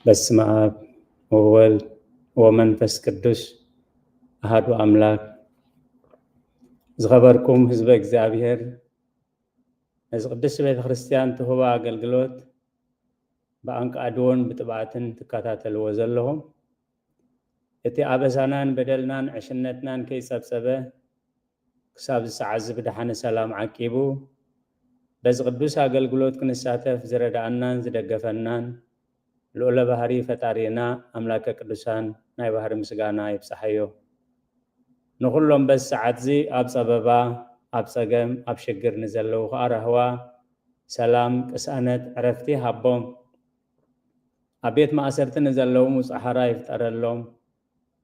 በስመ አብ ወወልድ ወመንፈስ ቅዱስ አሐዱ አምላክ። ዝኸበርኩም ህዝበ እግዚኣብሔር፣ ነዚ ቅድስቲ ቤተ ክርስቲያን ትህቦ ኣገልግሎት ብኣንቃድዎን ብጥብዓትን ትከታተልዎ ዘለኹም፣ እቲ ኣበሳናን በደልናን ዕሽነትናን ከይጸብጸበ፣ ክሳብ እዚ ሰዓት እዚ ብደሓነ ሰላም ዓቂቡ፣ በዚ ቅዱስ ኣገልግሎት ክንሳተፍ ዝረድኣናን ዝደገፈናን ልዑለ ባህሪ ፈጣሪና ኣምላከ ቅዱሳን ናይ ባህሪ ምስጋና ይብጽሓዮ። ንኹሎም በዚ ሰዓት እዚ ኣብ ጸበባ፣ ኣብ ጸገም፣ ኣብ ሽግር ንዘለዉ ከኣ ራህዋ፣ ሰላም፣ ቅሳነት፣ ዕረፍቲ ሃቦም። ኣብ ቤት ማእሰርቲ ንዘለዉ ሙጽሓራ ይፍጠረሎም።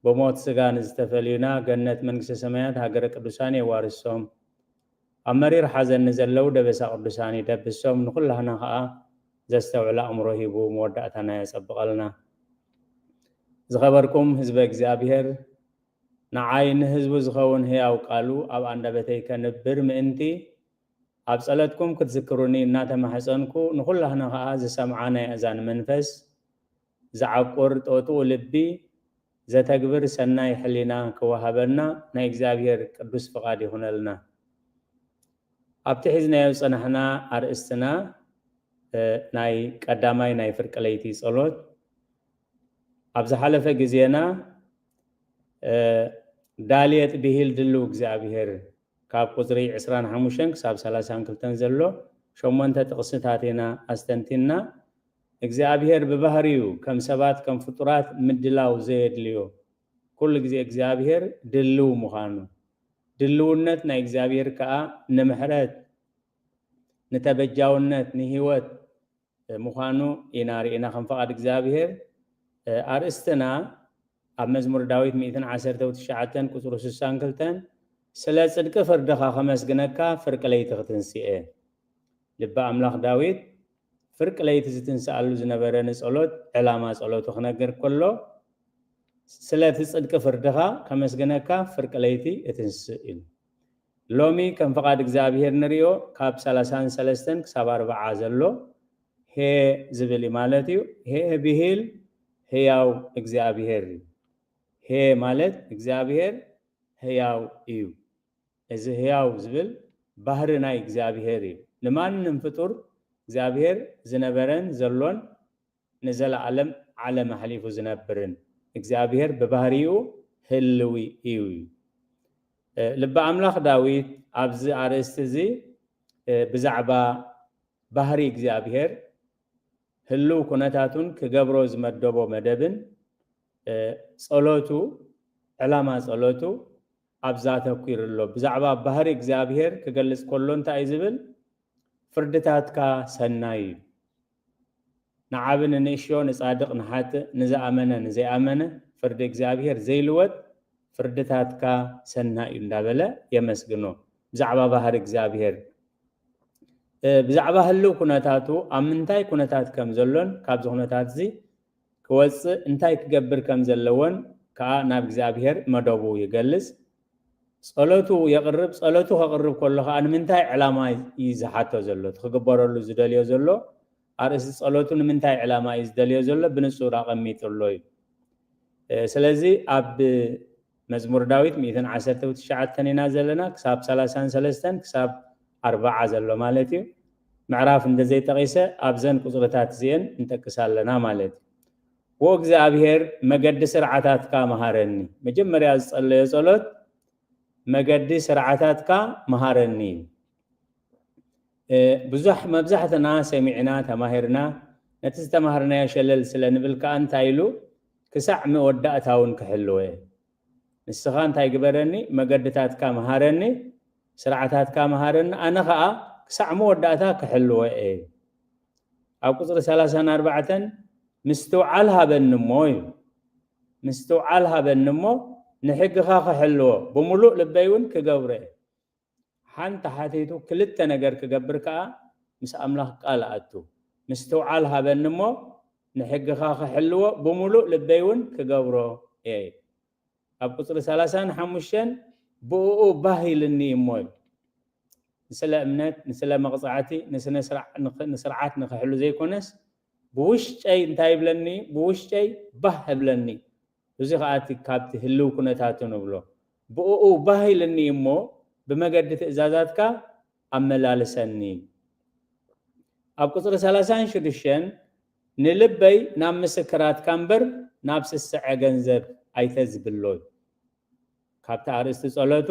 ብሞት ስጋ ንዝተፈልዩና ገነት መንግስተ ሰማያት ሃገረ ቅዱሳን የዋርሶም። ኣብ መሪር ሓዘን ንዘለዉ ደበሳ ቅዱሳን ይደብሶም። ንኹላህና ኸኣ ዘስተውዕል ኣእምሮ ሂቡ መወዳእታና የጸብቐልና። ዝኸበርኩም ህዝበ እግዚኣብሔር፣ ንዓይ ንህዝቡ ዝኸውን ህያው ቃሉ ኣብ ኣንደበተይ ከንብር ምእንቲ፣ ኣብ ጸሎትኩም ክትዝክሩኒ እናተማሕጸንኩ፣ ንኹላህና ኸኣ ዝሰምዓ ናይ ኣእዛን መንፈስ፣ ዝዓቁር ጦጥኡ ልቢ፣ ዘተግብር ሰናይ ሕሊና ክወሃበልና ናይ እግዚኣብሔር ቅዱስ ፍቓድ ይኹነልና። ኣብቲ ሒዝናዮ ዝጸናሕና ኣርእስትና፣ እ፣ ናይ ቀዳማይ ናይ ፍርቂ ለይቲ ጸሎት፣ ኣብ ዝሓለፈ ግዜና፣ እ፣ ዳልየት ብሂል ድልው እግዚኣብሔር፣ ካብ ቁጽሪ ዕስራን ሓሙሽተን ክሳብ ሰላሳን ክልተን ዘሎ ሸሞንተ ጥቕስታት ኢና ኣስተንቲንና። እግዚኣብሔር ብባህሪኡ ከም ሰባት፣ ከም ፍጡራት ምድላው ዘየድልዮ፣ ኩሉ ግዜ እግዚኣብሔር ድልው ምዃኑ፣ ድልውነት ናይ እግዚኣብሔር ከኣ ንምሕረት፣ ንተበጃውነት፣ ንህይወት ምዃኑ ኢና ርኢና። ከም ፍቓድ እግዚኣብሔር፣ ኣርእስትና ኣብ መዝሙር ዳዊት ሚእትን ዓሰርተ ትሽዓተን ቁጽሪ ስሳን ክልተን፣ "ስለ ጽድቂ ፍርድኻ ከመስግነካ ፍርቂ ለይቲ ክትንስእ እየ።" ልበ ኣምላኽ ዳዊት ፍርቂ ለይቲ ዝትንስኣሉ ዝነበረ ንጸሎት ዕላማ ጸሎቱ ክነግር ከሎ፣ "ስለቲ ጽድቂ ፍርድኻ ከመስግነካ ፍርቂ ለይቲ እትንስእ" ኢሉ። ሎሚ ከም ፍቓድ እግዚኣብሔር ንርእዮ ካብ ሰላሳን ሰለስተን ክሳብ ኣርብዓ ዘሎ ሄ ዝብል እዩ ማለት እዩ። ሄ ብሂል ህያው እግዚኣብሔር እዩ። ሄ ማለት እግዚኣብሔር ህያው እዩ። እዚ ህያው ዝብል ባህሪ ናይ እግዚኣብሔር እዩ። ንማንም ፍጡር እግዚኣብሔር ዝነበረን ዘሎን ንዘለዓለም ዓለም ኣሕሊፉ ዝነብርን እግዚኣብሔር ብባህሪኡ ህልዊ እዩ። እ፣ ልበ ኣምላኽ ዳዊት ኣብዚ ኣርእስቲ እዚ፣ እ፣ ብዛዕባ ባህሪ እግዚኣብሔር ህልው ኩነታቱን ክገብሮ ዝመደቦ መደብን፣ እ፣ ጸሎቱ፣ ዕላማ ጸሎቱ ኣብዛ ኣተኲሩ ኣሎ። ብዛዕባ ባህሪ እግዚኣብሔር ክገልጽ ከሎ እንታይ እዩ ዝብል? "ፍርድታትካ ሰናይ እዩ። ንዓቢ ንንእሽዮ፣ ንጻድቕ ንሓጥእ፣ ንዝኣመነ ንዘይኣመነ፣ ፍርዲ እግዚኣብሔር ዘይልወጥ ፍርድታትካ ሰናይ እዩ" እንዳበለ የመስግኖ። ብዛዕባ ባህሪ እግዚኣብሔር፣ እ፣ ብዛዕባ ህልው ኩነታቱ፣ ኣብ ምንታይ ኩነታት ከም ዘሎን ካብዚ ኩነታት እዚ ክወጽእ እንታይ ክገብር ከም ዘለዎን ከኣ ናብ እግዚኣብሔር መደቡ ይገልጽ። ጸሎቱ የቕርብ። ጸሎቱ ከቕርብ ከሎ ከኣ ንምንታይ ዕላማ እዩ ዝሓቶ ዘሎ? እቲ ክግበረሉ ዝደልዮ ዘሎ ኣርእስቲ ጸሎቱ ንምንታይ ዕላማ እዩ ዝደልዮ ዘሎ? ብንጹር ኣቐሚጡ ኣሎ እዩ። እ፣ ስለዚ ኣብ መዝሙር ዳዊት ሚእትን ዓሰርተ ትሽዓተን ኢና ዘለና፣ ክሳብ ሰላሳን ሰለስተን ክሳብ ኣርብዓ ዘሎ ማለት እዩ። ምዕራፍ እንተዘይጠቒሰ ኣብዘን ቁጽርታት እዚአን እንጠቅስ ኣለና ማለት እዩ። "ዎ እግዚኣብሔር መገዲ ስርዓታትካ መሃረኒ።" መጀመርያ ዝጸለዮ ጸሎት "መገዲ ስርዓታትካ መሃረኒ" እዩ። እ፣ ብዙሕ፣ መብዛሕትና ሰሚዕና፣ ተማሂርና፣ ነቲ ዝተማህርናዮ ሸለል ስለ ንብል ከኣ እንታይ ኢሉ፣ "ክሳዕ መወዳእታ እውን ክሕልወ። ንስኻ እንታይ ግበረኒ? መገድታትካ መሃረኒ፣ ስርዓታትካ መሃረኒ፣ ኣነ ኸኣ ክሳዕ መወዳእታ ክሕልወ እየ።" ኣብ ቁጽሪ ሰላሳን ኣርባዕተን፣ "ምስትውዓል ሃበኒ እሞ" እዩ። "ምስትውዓል ሃበኒ እሞ፣ ንሕግኻ ክሕልዎ፣ ብምሉእ ልበይ እውን ክገብሮ እየ።" ሓንቲ ሓቲቱ ክልተ ነገር ክገብር ከኣ ምስ ኣምላኽ ቃል ኣቱ። "ምስትውዓል ሃበኒ እሞ፣ ንሕግኻ ክሕልዎ፣ ብምሉእ ልበይ እውን ክገብሮ እየ።" ኣብ ቁጽሪ ሰላሳን ሓሙሽተን፣ "ብእኡ ባህ ኢልኒ እሞ" እዩ። ንስለ እምነት፣ ንስለ መቕጻዕቲ፣ ንስነ ስርዓ-፣ ንኽ-፣ ንስርዓት ንኽሕሉ ዘይኮነስ፣ ብውሽጨይ እንታይ ይብለኒ? ብውሽጨይ ባህ እብለኒ። እዚ ከኣ እቲ ካብቲ ህልው ኩነታቱ ንብሎ። ብእኡ ባህ ኢልኒ እሞ ብመገዲ ትእዛዛትካ ኣመላልሰኒ። ኣብ ቁጽሪ ሰላሳን ሽዱሽተን ንልበይ ናብ ምስክራትካ እምበር ናብ ስስዐ ገንዘብ ኣይተዝብሎ። ካብቲ ኣርእስቲ ጸሎቱ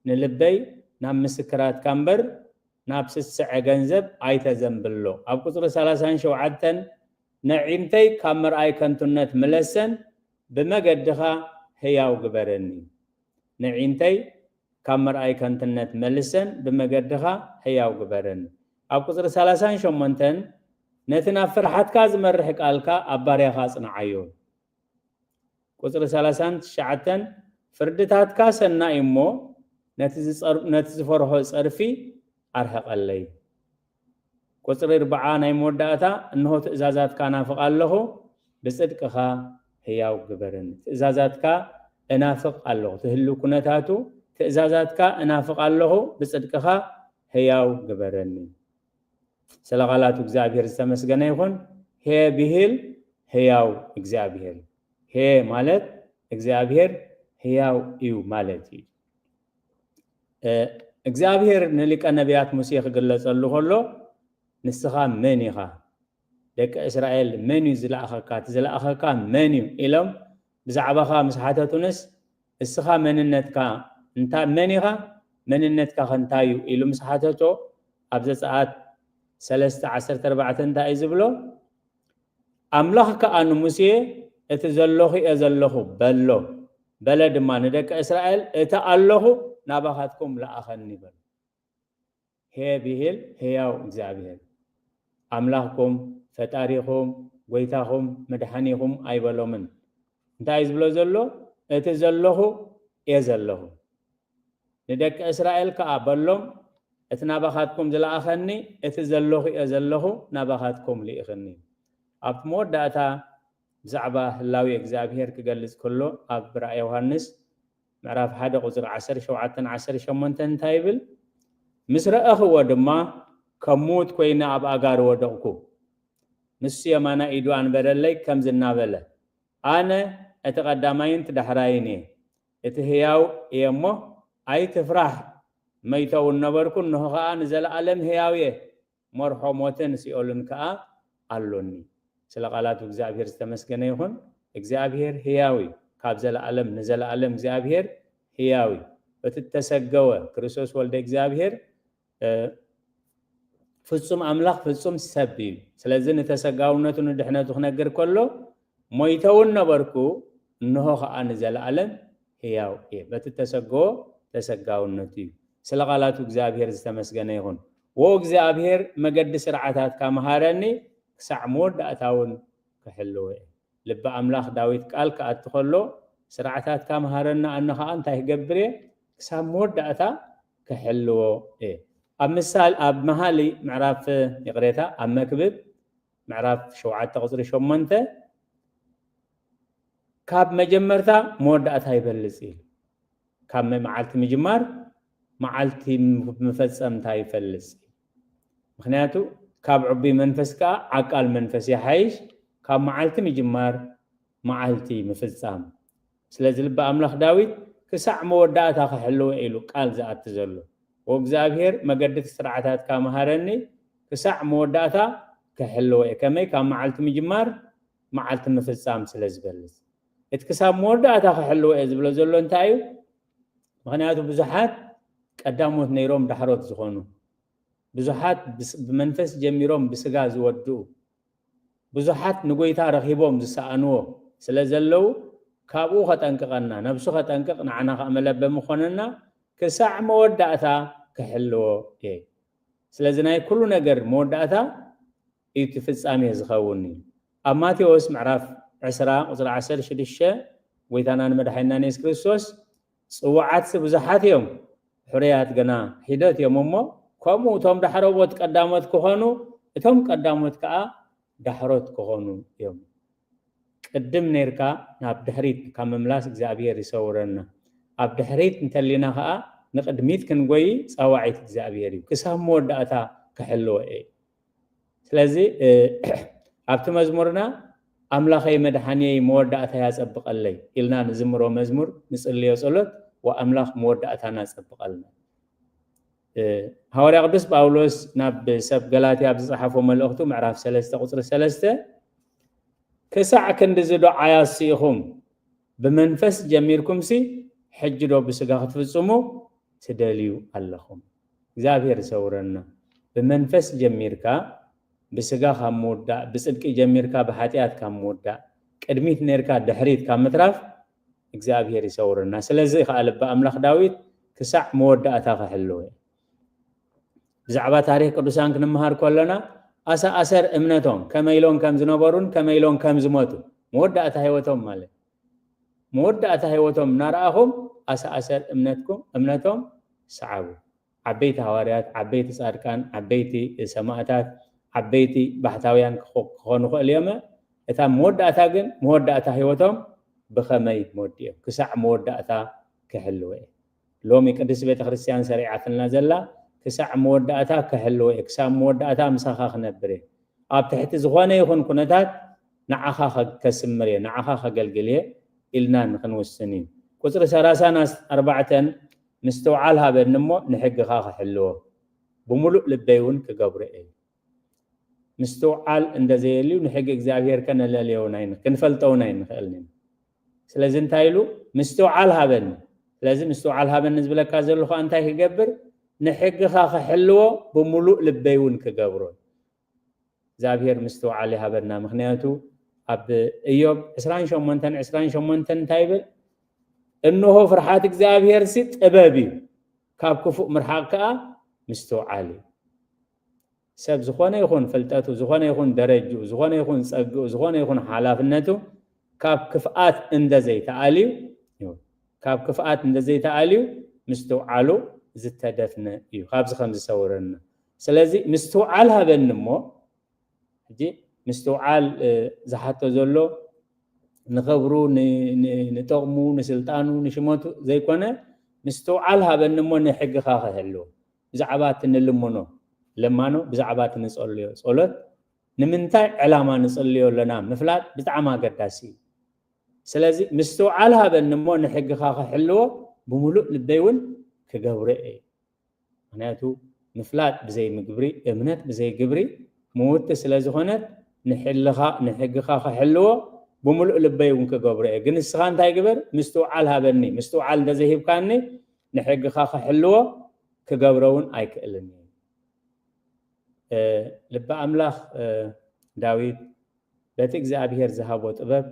ንልበይ ናብ ምስክራትካ እምበር ናብ ስስዐ ገንዘብ ኣይተዘንብሎ። ኣብ ቁጽሪ ሰላሳን ሸውዓተን ነዒንተይ ካብ መርኣይ ከንቱነት ምለሰን ብመገድኻ ህያው ግበረኒ። ነዒንተይ ካብ መርኣይ ከንቱነት መልሰን ብመገድኻ ህያው ግበረኒ። ኣብ ቁጽሪ ሰላሳን ሸሞንተን ነቲ ናብ ፍርሓትካ ዝመርሕ ቃልካ ኣብ ባርያኻ ኣጽንዓዮ። ቁጽሪ ሰላሳን ትሽዓተን ፍርድታትካ ሰናይ እሞ ነቲ ዝጸር-፣ ነቲ ዝፈርሆ ጸርፊ ኣርሕቐለይ። ቁጽሪ ኣርብዓ ናይ መወዳእታ፣ እንሆ ትእዛዛትካ ናፍቕ ኣለኹ፣ ብጽድቅኻ ህያው ግበረኒ። ትእዛዛትካ እናፍቕ ኣለኹ፣ ትህሉ ኩነታቱ፣ ትእዛዛትካ እናፍቕ ኣለኹ፣ ብጽድቅኻ ህያው ግበረኒ። ስለ ቃላቱ እግዚኣብሔር ዝተመስገነ ይኹን። ሄ ብሂል ህያው እግዚኣብሔር። ሄ ማለት እግዚኣብሔር ህያው እዩ ማለት እዩ። እ፣ እግዚኣብሔር ንሊቀ ነቢያት ሙሴ ክግለጸሉ ከሎ፣ "ንስኻ መን ኢኻ? ደቂ እስራኤል መን እዩ ዝለኣኸካ? እቲ ዝለኣኸካ መን እዩ?" ኢሎም ብዛዕባኻ ምስ ሓተቱንስ፣ "እስኻ መንነትካ እንታ-፣ መን ኢኻ? መንነትካ ከ እንታይ እዩ?" ኢሉ ምስ ሓተቶ፣ ኣብ ዘጸኣት ሰለስተ ዓሰርተ ኣርባዕተ እንታይ እዩ ዝብሎ? ኣምላኽ ከኣ ንሙሴ፣ "እቲ ዘለኹ እየ ዘለኹ በሎ። በለ ድማ ንደቂ እስራኤል፣ እቲ ኣለኹ ናባኻትኩም ለኣኸኒ" በሎ። ሄ ብሂል ህያው እግዚኣብሔር፣ ኣምላኽኩም፣ ፈጣሪኹም፣ ጎይታኹም፣ መድሓኒኹም ኣይበሎምን። እንታይ እዩ ዝብሎ ዘሎ? "እቲ ዘለኹ እየ ዘለኹ። ንደቂ እስራኤል ከኣ በሎም፣ እቲ ናባኻትኩም ዝለኣኸኒ፣ እቲ ዘለኹ እየ ዘለኹ፣ ናባኻትኩም ልኢኽኒ።" ኣብቲ መወዳእታ ብዛዕባ ህላዌ እግዚኣብሔር ክገልጽ ከሎ፣ ኣብ ራእየ ዮሃንስ ምዕራፍ ሓደ ቁጽሪ ዓሰርተ ሸውዓተን ዓሰርተ ሸሞንተን እንታይ ይብል? "ምስ ረኣኽዎ ድማ ከም ምዉት ኮይነ ኣብ ኣጋሩ ወደቕኩ። ንሱ የማናይ ኢዱ ኣንበረለይ፣ ከምዚ እናበለ፣ ኣነ እቲ ቀዳማይን እቲ ዳሕራይን እየ፣ እቲ ህያው እየ እሞ ኣይትፍራሕ። መይተ እውን ነበርኩ፣ እንሆ ኸኣ ንዘለኣለም ህያው እየ። መርሖ ሞትን ሲኦልን ከኣ ኣሎኒ።" ስለ ቃላቱ እግዚኣብሔር ዝተመስገነ ይኹን። እግዚኣብሔር ህያው እዩ። ካብ ዘለኣለም ንዘለኣለም እግዚኣብሔር ህያው እዩ። በቲ እተሰገወ ክርስቶስ ወልደ እግዚኣብሔር፣ እ፣ ፍጹም ኣምላኽ ፍጹም ሰብ እዩ። ስለዚ ንተሰጋውነቱ ንድሕነቱ ክነግር ከሎ፣ "ሞይተ እውን ነበርኩ፣ እንሆ ኸኣ ንዘለኣለም ህያው እየ።" በቲ እተሰገወ ተሰጋውነቱ እዩ። ስለ ቃላቱ እግዚኣብሔር ዝተመስገነ ይኹን። "ዎ እግዚኣብሔር መገዲ ስርዓታትካ መሃረኒ፣ ክሳዕ መወዳእታ እውን ክሕልዎ እየ።" ልቢ ኣምላኽ ዳዊት ቃል ክኣቱ ከሎ፣ "ስርዓታትካ መሃረና፣ ኣነ ኸኣ እንታይ ክገብር እየ? ክሳብ መወዳእታ ክሕልዎ እየ።" ኣብ ምሳል-፣ ኣብ መሃሊ ምዕራፍ፣ ይቕሬታ፣ ኣብ መክብብ ምዕራፍ ሸውዓተ ቁጽሪ ሸሞንተ፣ "ካብ መጀመርታ መወዳእታ ይበልጽ" እዩ። ካብ መ-፣ መዓልቲ ምጅማር መዓልቲ ም-፣ መፈጸምታ ይፈልጽ። ምኽንያቱ ካብ ዕቡይ መንፈስ ከኣ ዓቃል መንፈስ ይሓይሽ፣ ካብ መዓልቲ ምጅማር መዓልቲ ምፍጻም። ስለዚ ልቢ ኣምላኽ ዳዊት ክሳዕ መወዳእታ ክሕልዎ ኢሉ ቃል ዝኣቲ ዘሎ። "ወእግዚኣብሔር መገዲ ስርዓታትካ መሃረኒ፣ ክሳዕ መወዳእታ ክሕልዎ እየ።" ከመይ? ካብ መዓልቲ ምጅማር መዓልቲ ምፍጻም ስለ ዝበልጽ። እቲ ክሳብ መወዳእታ ክሕልዎ እየ ዝብሎ ዘሎ እንታይ እዩ? ምኽንያቱ ብዙሓት ቀዳሞት ነይሮም ዳሕሮት ዝኾኑ፣ ብዙሓት ብስ-፣ ብመንፈስ ጀሚሮም ብስጋ ዝወድኡ፣ ብዙሓት ንጎይታ ረኺቦም ዝሰኣንዎ ስለ ዘለዉ፣ ካብኡ ከጠንቅቐና፣ ነብሱ ከጠንቅቕ፣ ንዓና ከኣ መለበሚ ክኾነና፣ ክሳዕ መወዳእታ ክሕልዎ እየ። ስለዚ ናይ ኩሉ ነገር መወዳእታ እዩ እቲ ፍጻሜ ዝኸውን እዩ። ኣብ ማቴዎስ ምዕራፍ ዕስራ ቁጽሪ ዓሰርተ ሽዱሽተ፣ ጎይታናን መድሓኒናን የሱስ ክርስቶስ፣ "ጽዉዓትሲ ብዙሓት እዮም፣ ሕሩያት ግና ሒደት እዮም እሞ፣ ከምኡ እቶም ዳሕረዎት ቀዳሞት ክኾኑ፣ እቶም ቀዳሞት ከኣ ዳሕሮት ክኾኑ እዮም።" ቅድም ኔርካ ናብ ድሕሪት ካብ ምምላስ እግዚኣብሔር ይሰውረና። ኣብ ድሕሪት እንተሊና ከኣ ንቕድሚት ክንጎይ ጸዋዒት እግዚኣብሔር እዩ። ክሳብ መወዳእታ ክሕልዎ እየ። ስለዚ፣ እ፣ ኣብቲ መዝሙርና ኣምላኸይ መድሓንየይ መወዳእታ ያጸብቐለይ ኢልና ንዝምሮ መዝሙር ንጽልዮ ጸሎት ወኣምላኽ መወዳእታና ጸብቐልና። ሃዋርያ ቅዱስ ጳውሎስ ናብ ሰብ ገላትያ ኣብ ዝጸሓፎ መልእኽቱ ምዕራፍ ሰለስተ ቁጽሪ ሰለስተ ክሳዕ ክንድዚ ዶ ዓያሲ ኢኹም? ብመንፈስ ጀሚርኩምሲ ሕጂ ዶ ብስጋ ክትፍጽሙ ትደልዩ ኣለኹም? እግዚኣብሔር ይሰውረና። ብመንፈስ ጀሚርካ ብስጋ ካብ ምውዳእ፣ ብጽድቂ ጀሚርካ ብሓጢኣት ካብ ምውዳእ፣ ቅድሚት ነርካ ድሕሪት ካብ ምትራፍ እግዚኣብሔር ይሰውረና። ስለዚ ከኣ ልቢ ኣምላኽ ዳዊት ክሳዕ መወዳእታ ክሕልዎ ብዛዕባ ታሪክ ቅዱሳን ክንምሃር ከለና ኣሰኣሰር እምነቶም ከመይ ኢሎም ከም ዝነበሩን ከመይ ኢሎም ከም ዝሞቱ መወዳእታ ህይወቶም ማለት መወዳእታ ህይወቶም እናረኣኹም ኣሰኣሰር እምነትኩም እምነቶም ሰዓቡ። ዓበይቲ ሃዋርያት፣ ዓበይቲ ጻድቃን፣ ዓበይቲ ሰማእታት፣ ዓበይቲ ባሕታውያን ክኾ- ክኾኑ ክእል እዮም። እታ መወዳእታ ግን መወዳእታ ህይወቶም ብኸመይ መወዲኦም ክሳዕ መወዳእታ ክሕልወ ሎሚ ቅድስት ቤተ ክርስቲያን ሰሪዓትልና ዘላ ክሳዕ መወዳእታ ክሕልወ እየ፣ ክሳብ መወዳእታ ምሳኻ ክነብር እየ፣ ኣብ ትሕቲ ዝኾነ ይኹን ኩነታት ንዓኻ ከ- ከስምር እየ፣ ንዓኻ ከገልግል እየ ኢልና ንክንውስን እዩ። ቁፅሪ ሰላሳን ኣርባዕተን ምስትውዓል ሃበኒ እሞ ንሕግኻ ክሕልዎ ብምሉእ ልበይ እውን ክገብሮ እየ። ምስትውዓል እንደዘየልዩ ንሕጊ እግዚኣብሔር ከነለልዮ እውን ኣይን- ክንፈልጦ እውን ኣይንኽእልን ኢና። ስለዚ እንታይ ኢሉ ምስትውዓል ሃበኒ። ስለዚ ምስትውዓል ሃበኒ ዝብለካ ዘለኹ እንታይ ክገብር ንሕግኻ ክሕልዎ ብምሉእ ልበይ እውን ክገብሮ። እግዚኣብሔር ምስትውዓል ይሃበና። ምክንያቱ ኣብ እዮብ ዕስራን ሸሞንተን ዕስራን ሸሞንተን እንታይ ይብል? እንሆ ፍርሓት እግዚኣብሔር ሲ ጥበብ እዩ፣ ካብ ክፉእ ምርሓቕ ከዓ ምስትውዓል እዩ። ሰብ ዝኾነ ይኹን ፍልጠቱ፣ ዝኾነ ይኹን ደረጅኡ፣ ዝኾነ ይኹን ጸግኡ፣ ዝኾነ ይኹን ሓላፍነቱ ካብ ክፍኣት እንደ ዘይተኣልዩ፣ ካብ ክፍኣት እንደ ዘይተኣልዩ ምስትውዓሉ ዝተደፍነ እዩ። ካብዚ ከም ዝሰውረና። ስለዚ ምስትውዓል ሃበኒ እሞ፣ ሕጂ ምስትውዓል ዝሓቶ ዘሎ ንኽብሩ፣ ንጠቕሙ፣ ንስልጣኑ፣ ንሽመቱ ዘይኮነ፣ ምስትውዓል ሃበኒ እሞ ንሕግኻ ክህልው። ብዛዕባ እቲ ንልምኖ ልማኖ፣ ብዛዕባ እቲ ንጸልዮ ጸሎት፣ ንምንታይ ዕላማ ንጽልዮ ኣለና ምፍላጥ ብጣዕሚ ኣገዳሲ እዩ። ስለዚ ምስትውዓል ሃበኒ እሞ ንሕግኻ ክሕልዎ ብምሉእ ልበይ እውን ክገብሮ እየ። ምክንያቱ ምፍላጥ ብዘይ ምግብሪ፣ እምነት ብዘይ ግብሪ ምውቲ ስለ ዝኾነት ንሕልኻ ንሕግኻ ክሕልዎ ብምሉእ ልበይ እውን ክገብሮ እየ። ግን ንስኻ እንታይ ግበር? ምስትውዓል ሃበኒ። ምስትውዓል እንተዘይሂብካኒ ንሕግኻ ክሕልዎ ክገብሮ እውን ኣይክእልን እየ። ልቢ ኣምላኽ ዳዊት በቲ እግዚኣብሔር ዝሃቦ ጥበብ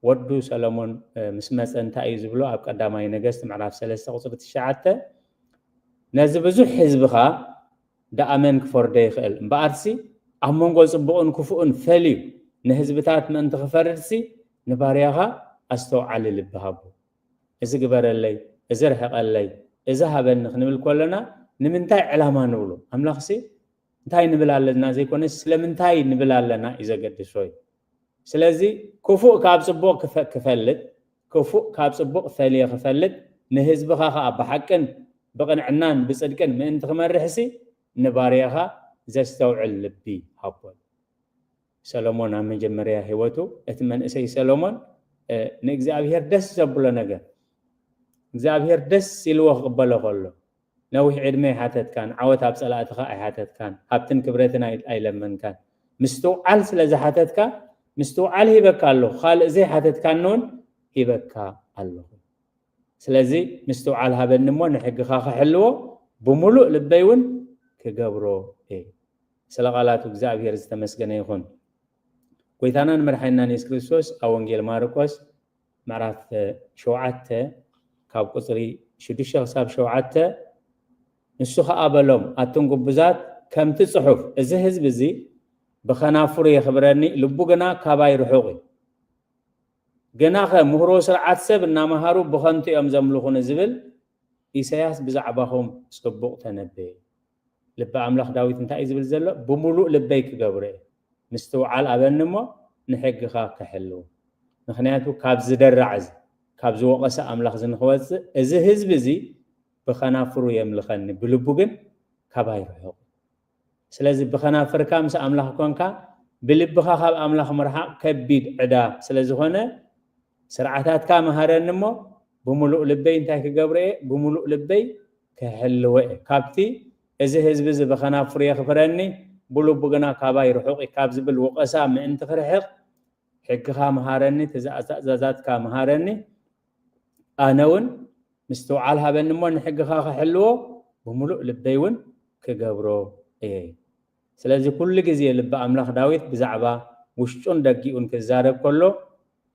ወዱ ሰሎሞን ምስ መጸ እንታይ እዩ ዝብሎ? ኣብ ቀዳማይ ነገስት ምዕራፍ ሰለስተ ቁጽሪ ትሽዓተ ነዚ ብዙሕ ህዝብኻ ደኣ መን ክፈርዶ ይኽእል? እምበኣርሲ ኣብ መንጎ ጽቡቕን ክፉእን ፈልዩ ንህዝብታት ምእንቲ ክፈርድሲ ንባርያኻ ኣስተውዓሊ ልቢ ሃቦ። እዚ ግበረለይ፣ እዚ ርሕቐለይ፣ እዚ ሃበኒ ክንብል ከለና ንምንታይ ዕላማ ንብሎ? ኣምላኽሲ እንታይ ንብል ኣለና ዘይኮነስ ስለምንታይ ንብል ኣለና እዩ ዘገድሶ እዩ። ስለዚ ክፉእ ካብ ጽቡቕ ክፈ- ክፈልጥ፣ ክፉእ ካብ ጽቡቕ ፈልየ ክፈልጥ፣ ንህዝብኻ ኸኣ ብሓቅን ብቕንዕናን ብጽድቅን ምእንቲ ክመርሕሲ ንባርያኻ ዘስተውዕል ልቢ ሃቦ። ሰሎሞን ኣብ መጀመርያ ህይወቱ እቲ መንእሰይ ሰሎሞን ንእግዚኣብሔር ደስ ዘብሎ ነገር እግዚኣብሔር ደስ ኢልዎ ክቕበሎ ከሎ ነዊሕ ዕድመ ኣይሓተትካን፣ ዓወት ኣብ ጸላእትኻ ኣይሓተትካን፣ ሃብትን ክብረትን ኣይ- ኣይለመንካን። ምስትውዓል ስለ ዝሓተትካ ምስትውዓል ሂበካ ኣለኹ፣ ካልእ ዘይሓተትካኒ እውን ሂበካ ኣለኹ። ስለዚ ምስትውዓል ሃበኒ እሞ ንሕግኻ ክሕልዎ ብምሉእ ልበይ እውን ክገብሮ እየ። ስለ ቃላቱ እግዚኣብሔር ዝተመስገነ ይኹን። ጎይታናን መድሓኒናን የሱስ ክርስቶስ ኣብ ወንጌል ማርቆስ ምዕራፍ ሸውዓተ ካብ ቁፅሪ ሽዱሽተ ክሳብ ሸውዓተ ንሱ ኸዓ በሎም፣ ኣቱም ግቡዛት ከምቲ ፅሑፍ እዚ ህዝቢ እዚ ብኸናፍሩ የኽብረኒ፣ ልቡ ግና ካባይ ርሑቕ እዩ። ግናኸ ምህሮ ስርዓት ሰብ እናመሃሩ ብኸንቱ እዮም ዘምልኹኒ ዝብል ኢሳያስ ብዛዕባኹም ጽቡቕ ተነበየ። ልቢ ኣምላኽ ዳዊት እንታይ እዩ ዝብል ዘሎ? ብምሉእ ልበይ ክገብሮ እየ። ምስትውዓል ኣበኒ እሞ ንሕግኻ ክሕልው። ምኽንያቱ ካብ ዝደራዕ እዚ፣ ካብ ዝወቐሰ ኣምላኽ እዚ ንኽወጽእ፣ እዚ ህዝቢ እዚ ብኸናፍሩ የምልኸኒ፣ ብልቡ ግን ካባይ ርሑቕ። ስለዚ ብኸናፍርካ ምስ ኣምላኽ ኮንካ ብልብኻ ካብ ኣምላኽ ምርሓቕ ከቢድ ዕዳ ስለ ዝኾነ፣ ስርዓታትካ መሃረኒ እሞ፣ ብምሉእ ልበይ እንታይ ክገብሮ እየ? ብምሉእ ልበይ ክሕልዎ እየ። ካብቲ፣ "እዚ ህዝቢ እዚ ብኸናፍሩ የኽብረኒ፣ ብልቡ ግና ካባይ ርሑቕ እዩ" ካብ ዝብል ወቐሳ ምእንቲ ክርሕቕ፣ ሕግኻ መሃረኒ፣ ትእዛዛትካ መሃረኒ፣ ኣነ እውን ምስትውዓል ሃበኒ እሞ፣ ንሕግኻ ክሕልዎ ብምሉእ ልበይ እውን ክገብሮ እየ። ስለዚ ኩሉ ግዜ ልቢ ኣምላኽ ዳዊት ብዛዕባ ውሽጡን ደጊኡን ክዛረብ ከሎ፣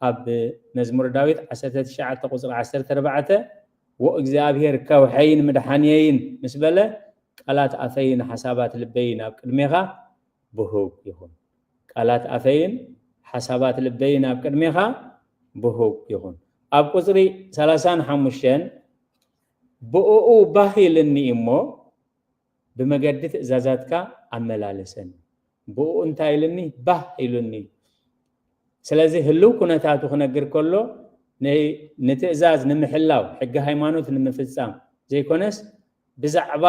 ኣብ መዝሙር ዳዊት ዓሰርተ ትሽዓተ ቁጽሪ ዓሰርተ ኣርባዕተ፣ "ወእግዚኣብሔር ከውሐይን ምድሓንየይን" ምስ በለ፣ "ቃላት ኣፈይን ሓሳባት ልበይን ኣብ ቅድሜኻ ብሁግ ይኹን።" ቃላት ኣፈይን ሓሳባት ልበይን ኣብ ቅድሜኻ ብሁግ ይኹን። ኣብ ቁጽሪ ሰላሳን ሓሙሽተን፣ "ብእኡ ባህ ኢልኒ እሞ፣ ብመገዲ ትእዛዛትካ ኣመላለሰኒ።" ብእኡ እንታይ ኢልኒ? ባህ ኢሉኒ። ስለዚ ህልው ኩነታቱ ክነግር ከሎ፣ ን-፣ ንትእዛዝ ንምሕላው፣ ሕጊ ሃይማኖት ንምፍጻም ዘይኮነስ፣ ብዛዕባ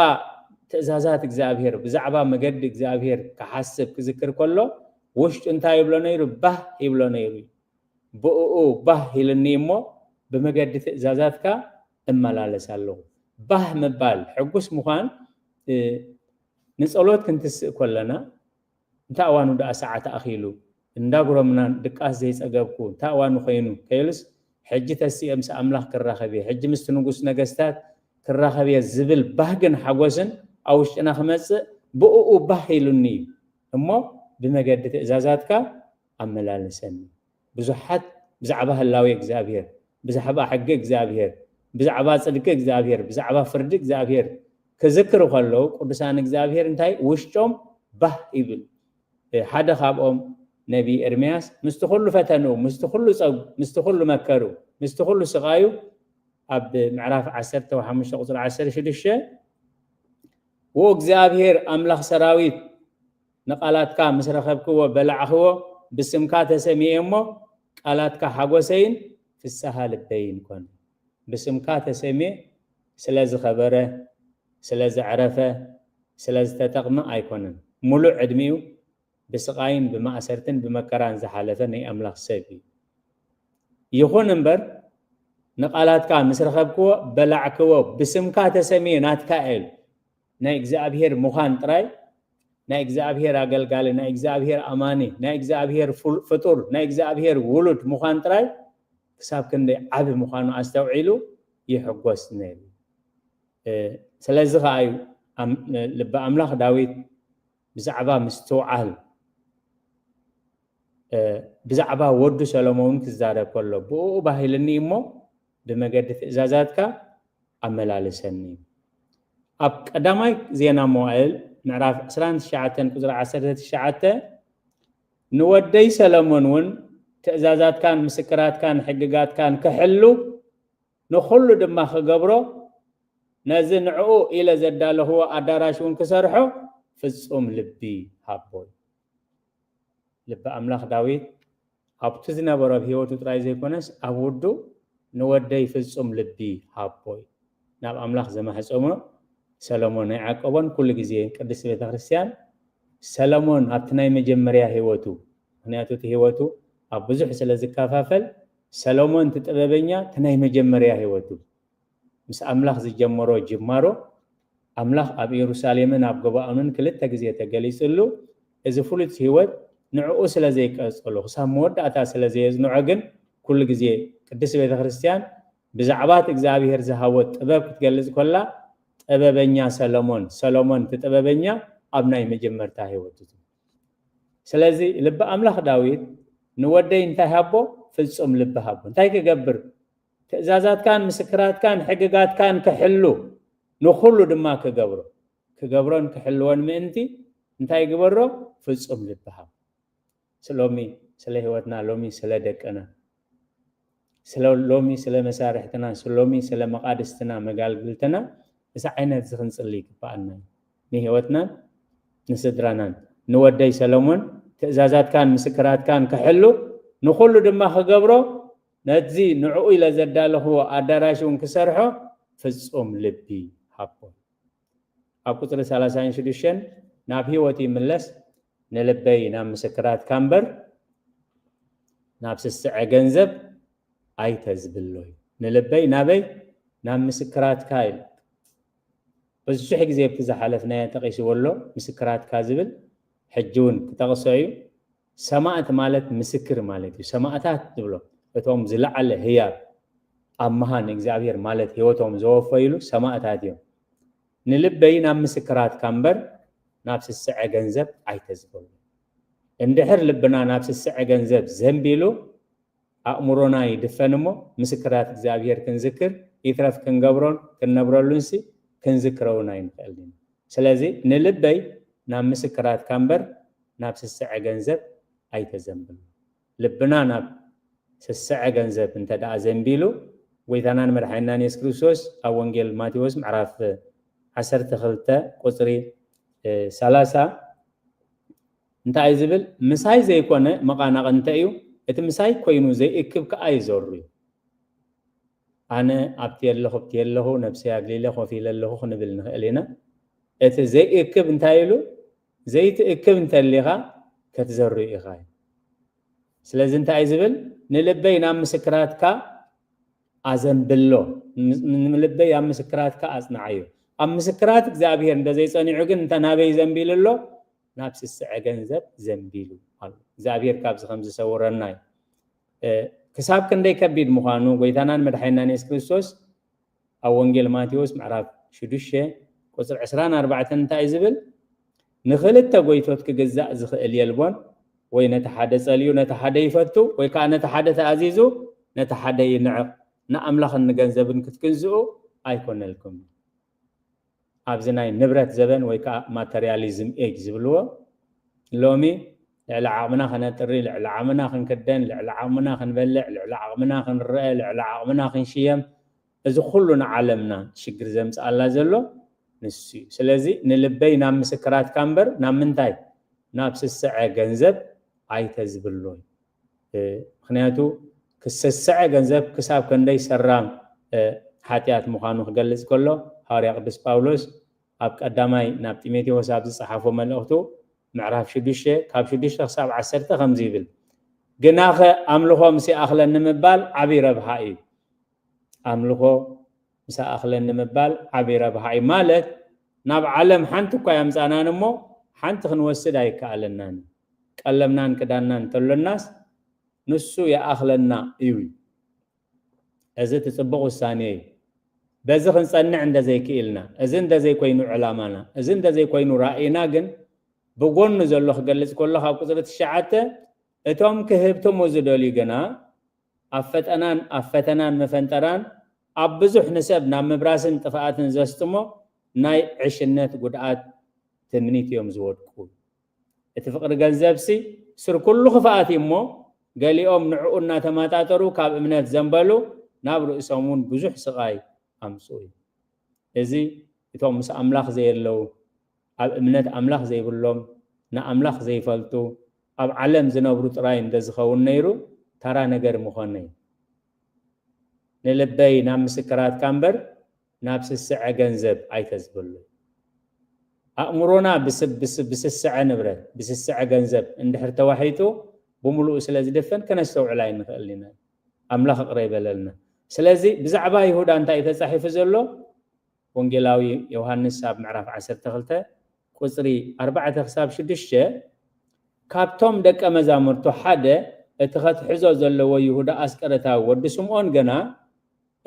ትእዛዛት እግዚኣብሔር፣ ብዛዕባ መገዲ እግዚኣብሔር ክሓስብ ክዝክር ከሎ፣ ውሽጡ እንታይ ይብሎ ነይሩ? ባህ ይብሎ ነይሩ። "ብእኡ ባህ ኢልኒ እሞ፣ ብመገዲ ትእዛዛትካ እመላለስ ኣለኹ።" ባህ ምባል፣ ሕጉስ ምዃን፣ እ፣ ንጸሎት ክንትስእ ከለና፣ "እንታይ እዋኑ ደኣ ሰዓት ኣኺሉ? እንዳጉረምና ድቃስ ዘይጸገብኩ እንታይ እዋኑ ኮይኑ?" ከይሉስ፣ "ሕጂ ተሲኤ ምስ ኣምላኽ ክራኸብ እየ፣ ሕጂ ምስቲ ንጉስ ነገስታት ክራኸብ እየ" ዝብል ባህግን ሓጎስን ኣብ ውሽጥና ክመጽእ፣ "ብእኡ ባህ ኢሉኒ እሞ፣ ብመገዲ ትእዛዛትካ ኣመላልሰኒ።" ብዙሓት ብዛዕባ ህላዌ እግዚኣብሔር፣ ብዛዕባ ሕጊ እግዚኣብሔር፣ ብዛዕባ ጽድቂ እግዚኣብሔር፣ ብዛዕባ ፍርዲ እግዚኣብሔር ክዝክሩ ከለዉ፣ ቅዱሳን እግዚኣብሔር እንታይ ውሽጦም ባህ ይብል። ሓደ ካብኦም ነቢ ኤርምያስ ምስቲ ኩሉ ፈተንኡ፣ ምስቲ ኩሉ ጸጉ፣ ምስቲ ኩሉ መከሩ፣ ምስቲ ኩሉ ስቓዩ፣ ኣብ ምዕራፍ ዓሰርተ ሓሙሽተ ቁጽሪ ዓሰርተ ሽዱሽተ፣ "ወእግዚኣብሔር ኣምላኽ ሰራዊት፣ ንቓላትካ ምስ ረኸብክዎ በላዕኽዎ፣ ብስምካ ተሰሚየ እሞ፣ ቃላትካ ሓጎሰይን ፍስሃ ልበይን ኮነ።" ብስምካ ተሰሚየ ስለ ዝኸበረ፣ ስለ ዘዕረፈ፣ ስለ ዝተጠቕመ ኣይኮነን። ሙሉእ ዕድሚኡ ብስቓይን ብማእሰርትን ብመከራን ዝሓለፈ ናይ ኣምላኽ ሰብ እዩ። ይኹን እምበር፣ ንቓላትካ ምስ ረኸብክዎ በላዕክዎ፣ ብስምካ ተሰሚየ ናትካ እየ ኢሉ። ናይ እግዚኣብሔር ምዃን ጥራይ፣ ናይ እግዚኣብሔር ኣገልጋሊ፣ ናይ እግዚኣብሔር ኣማኒ፣ ናይ እግዚኣብሔር ፍል-፣ ፍጡር፣ ናይ እግዚኣብሔር ውሉድ ምዃን ጥራይ ክሳብ ክንደይ ዓቢ ምዃኑ ኣስተውዒሉ ይሕጎስ ነይሩ። እ፣ ስለዚ ኸዓ እዩ ኣም-፣ ልቢ ኣምላኽ ዳዊት ብዛዕባ ምስትውዓል፣ እ፣ ብዛዕባ ወዱ ሰሎሞን ክዛረብ ከሎ፣ "ብእኡ ባህ ኢልኒ እሞ፣ ብመገዲ ትእዛዛትካ ኣመላልሰኒ።" ኣብ ቀዳማይ ዜና መዋዕል ምዕራፍ ዕስራን ትሽዓተን ቁጽሪ ዓሰርተ ትሽዓተ፣ "ንወደይ ሰሎሞን እውን ትእዛዛትካን ምስክራትካን ሕግጋትካን ክሕሉ፣ ንኹሉ ድማ ክገብሮ፣ ነዚ ንዕኡ ኢለ ዘዳለኽዎ ኣዳራሽ እውን ክሰርሖ ፍጹም ልቢ ሃቦ" እዩ። ልቢ ኣምላኽ ዳዊት ኣብቲ ዝነበሮ ኣብ ህይወቱ ጥራይ ዘይኮነስ፣ ኣብ ውዱ "ንወደይ ፍጹም ልቢ ሃቦ" እዩ ናብ ኣምላኽ ዘማሕጸሞ። ሰሎሞን ኣይዓቀቦን። ኩሉ ግዜ ቅድስቲ ቤተ ክርስቲያን ሰሎሞን ኣብቲ ናይ መጀመርያ ህይወቱ፣ ምኽንያቱ እቲ ህይወቱ ኣብ ብዙሕ ስለ ዝከፋፈል፣ ሰሎሞን እቲ ጥበበኛ እቲ ናይ መጀመርያ ህይወቱ፣ ምስ ኣምላኽ ዝጀመሮ ጅማሮ፣ ኣምላኽ ኣብ ኢየሩሳሌምን ኣብ ገባኦንን ክልተ ግዜ ተገሊጽሉ፣ እዚ ፍሉጥ ህይወት ንዕኡ ስለ ዘይቀጸሎ፣ ክሳብ መወዳእታ ስለ ዘየጽንዖ ግን፣ ኩሉ ግዜ ቅድስቲ ቤተ ክርስቲያን ብዛዕባ እቲ እግዚኣብሔር ዝሃቦ ጥበብ ክትገልጽ ከላ፣ "ጥበበኛ ሰሎሞን፣ ሰሎሞን እቲ ጥበበኛ ኣብ ናይ መጀመርታ ህይወቱ" ትብል። ስለዚ ልቢ ኣምላኽ ዳዊት ንወደይ እንታይ ሃቦ? ፍጹም ልቢ ሃቦ። እንታይ ክገብር? ትእዛዛትካን ምስክራትካን ሕግጋትካን ክሕሉ፣ ንኹሉ ድማ ክገብሮ። ክገብሮን ክሕልዎን ምእንቲ እንታይ ግበሮ? ፍጹም ልቢ ሃቦ። ስለ ሎሚ፣ ስለ ህይወትና፣ ሎሚ ስለ ደቅና፣ ስለ ሎሚ ስለ መሳርሕትና፣ ስለ ሎሚ ስለ መቓድስትና፣ መጋልግልትና፣ እዚ ዓይነት እዚ ክንጽሊ ይግብኣና እዩ። ንህይወትናን ንስድራናን። ንወደይ ሰሎሞን ትእዛዛትካን ምስክራትካን ክሕሉ፣ ንኹሉ ድማ ክገብሮ፣ ነዚ ንዕኡ ኢለ ዘዳለኽዎ ኣዳራሽ እውን ክሰርሖ ፍጹም ልቢ ሃቦ። ኣብ ቁጽሪ ሰላሳን ሽዱሽተን ናብ ህይወት ይምለስ። ንልበይ ናብ ምስክራትካ እምበር ናብ ስስዐ ገንዘብ ኣይተዝብሎ እዩ። ንልበይ ናበይ? ናብ ምስክራትካ ኢሉ። ብዙሕ ግዜ ኣብቲ ዝሓለፍናዮ ጠቒስዎ ኣሎ። ምስክራትካ ዝብል ሕጂ እውን ክጠቕሶ እዩ። ሰማእት ማለት ምስክር ማለት እዩ። ሰማእታት ዝብሎ እቶም ዝለዓለ ህያብ ኣብ መሃን እግዚኣብሔር ማለት ህይወቶም ዘወፈይሉ ሰማእታት እዮም። ንልበይ ናብ ምስክራትካ እምበር ናብ ስስዐ ገንዘብ ኣይተዝበሉ። እንድሕር ልብና ናብ ስስዐ ገንዘብ ዘንቢሉ ኣእምሮና ይድፈን እሞ ምስክራት እግዚኣብሔር ክንዝክር ይትረፍ ክንገብሮን ክንነብረሉንሲ ክንዝክረውን ኣይንኽእል ኢና። ስለዚ ንልበይ ናብ ምስክራትካ እምበር ናብ ስስዐ ገንዘብ ኣይተዘንብሉ። ልብና ናብ ስስዐ ገንዘብ እንተ ደኣ ዘንቢሉ ጎይታናን መድሓኒናን የሱስ ክርስቶስ ኣብ ወንጌል ማቴዎስ ምዕራፍ ዓሰርተ ክልተ ቁፅሪ ሰላሳ እንታይ እዩ ዝብል? ምሳይ ዘይኮነ መቓናቕ እንተ እዩ እቲ ምሳይ ኮይኑ ዘይእክብ ከኣ ይዘሩ እዩ። ኣነ ኣብቲ ኣለኹ ኣብቲ ኣለኹ ነብሰይ ኣግሊለ ኮፍ ኢለ ኣለኹ ክንብል ንኽእል ኢና። እቲ ዘይእክብ እንታይ ኢሉ? ዘይትእክብ እንተሊኻ ክትዘሩ ኢኻ እዩ። ስለዚ እንታይ እዩ ዝብል? ንልበይ ናብ ምስክራትካ ኣዘንብሎ፣ ንልበይ ኣብ ምስክራትካ ኣጽንዓዮ። ኣብ ምስክራት እግዚኣብሔር እንተ ዘይጸኒዑ ግን እንተ ናበይ ዘንቢሉ ኣሎ? ናብ ስስዐ ገንዘብ ዘንቢሉ ኣሎ። እግዚኣብሔር ካብዚ ከም ዝሰውረና እዩ። ክሳብ ክንደይ ከቢድ ምዃኑ ጎይታናን መድሓይናን የሱስ ክርስቶስ ኣብ ወንጌል ማቴዎስ ምዕራፍ ሽዱሽተ ቁፅሪ ዕስራን ኣርባዕተን እንታይ እዩ ዝብል? ንኽልተ ጎይቶት ክግዛእ ዝኽእል የልቦን፣ ወይ ነቲ ሓደ ጸልዩ ነቲ ሓደ ይፈቱ፣ ወይ ከዓ ነቲ ሓደ ተኣዚዙ ነቲ ሓደ ይንዕቕ። ንኣምላኽን ንገንዘብን ክትግዝኡ ኣይኮነልኩም። ኣብዚ ናይ ንብረት ዘበን ወይ ከዓ ማተርያሊዝም ኤጅ ዝብልዎ ሎሚ ልዕሊ ዓቕምና ከነጥሪ፣ ልዕሊ ዓቕምና ክንክደን፣ ልዕሊ ዓቕምና ክንበልዕ፣ ልዕሊ ዓቕምና ክንረአ፣ ልዕሊ ዓቕምና ክንሽየም፣ እዚ ኩሉ ንዓለምና ሽግር ዘምፅኣላ ዘሎ ንሱ እዩ። ስለዚ ንልበይ ናብ ምስክራትካ እምበር ናብ ምንታይ? ናብ ስስዐ ገንዘብ ኣይተዝብሎይ። ምክንያቱ ክስስዐ ገንዘብ ክሳብ ክንደይ ሰራም ሓጢኣት ምዃኑ ክገልጽ ከሎ ሃዋርያ ቅዱስ ጳውሎስ ኣብ ቀዳማይ ናብ ጢሞቴዎስ ኣብ ዝጸሓፎ መልእኽቱ ምዕራፍ ሽዱሽተ ካብ ሽዱሽተ ክሳብ ዓሰርተ ከምዚ ይብል፣ ግናኸ ኣምልኾ ምስ ይኣኽለኒ ምባል ዓብዪ ረብሓ እዩ። ኣምልኾ ምስ ኣኽለኒ ምባል ዓብዪ ረብሓ እዩ። ማለት ናብ ዓለም ሓንቲ እኳ ያምፃናን እሞ ሓንቲ ክንወስድ ኣይከኣለናን። ቀለምናን ክዳንናን እንተሎናስ ንሱ ይኣኽለና እዩ። እዚ እቲ ፅቡቕ ውሳኔ እዩ። በዚ ክንፀንዕ እንደዘይክኢልና፣ እዚ እንደዘይኮይኑ ዕላማና፣ እዚ እንደዘይኮይኑ ራእይና ግን ብጎኑ ዘሎ ክገልፅ ከሎ ካብ ቁፅሪ ትሽዓተ እቶም ክህብትሙ ዝደልዩ ግና ኣብ ፈጠናን ኣብ ፈተናን መፈንጠራን ኣብ ብዙሕ ንሰብ ናብ ምብራስን ጥፍኣትን ዘስጥሞ ናይ ዕሽነት ጉድኣት ትምኒት እዮም ዝወድቁ። እቲ ፍቕሪ ገንዘብሲ ስር ኩሉ ክፍኣት እዩ እሞ ገሊኦም ንዕኡ እናተመጣጠሩ ካብ እምነት ዘንበሉ ናብ ርእሶም እውን ብዙሕ ስቓይ ኣምፅኡ እዩ። እዚ እቶም ምስ ኣምላኽ ዘየለዉ ኣብ እምነት ኣምላኽ ዘይብሎም ንኣምላኽ ዘይፈልጡ ኣብ ዓለም ዝነብሩ ጥራይ እንተዝኸውን ነይሩ ተራ ነገር ምኾነ እዩ። ንልበይ ናብ ምስክራትካ እምበር ናብ ስስዐ ገንዘብ ኣይተዝብሉ። ኣእምሮና ብስስዐ ንብረት ብስስዐ ገንዘብ እንድሕር ተዋሒጡ ብምሉኡ ስለ ዝድፈን ከነስተውዕል ኣይንኽእል ኢና። ኣምላኽ ይቕረ ይበለልና። ስለዚ ብዛዕባ ይሁዳ እንታይ እዩ ተጻሒፉ ዘሎ? ወንጌላዊ ዮሃንስ ኣብ ምዕራፍ ዓሰርተ ክልተ ቁጽሪ ኣርባዕተ ክሳብ ሽዱሽተ ካብቶም ደቀ መዛሙርቱ ሓደ እቲ ከትሕዞ ዘለዎ ይሁዳ ኣስቀረታዊ ወዲ ስምዖን ግና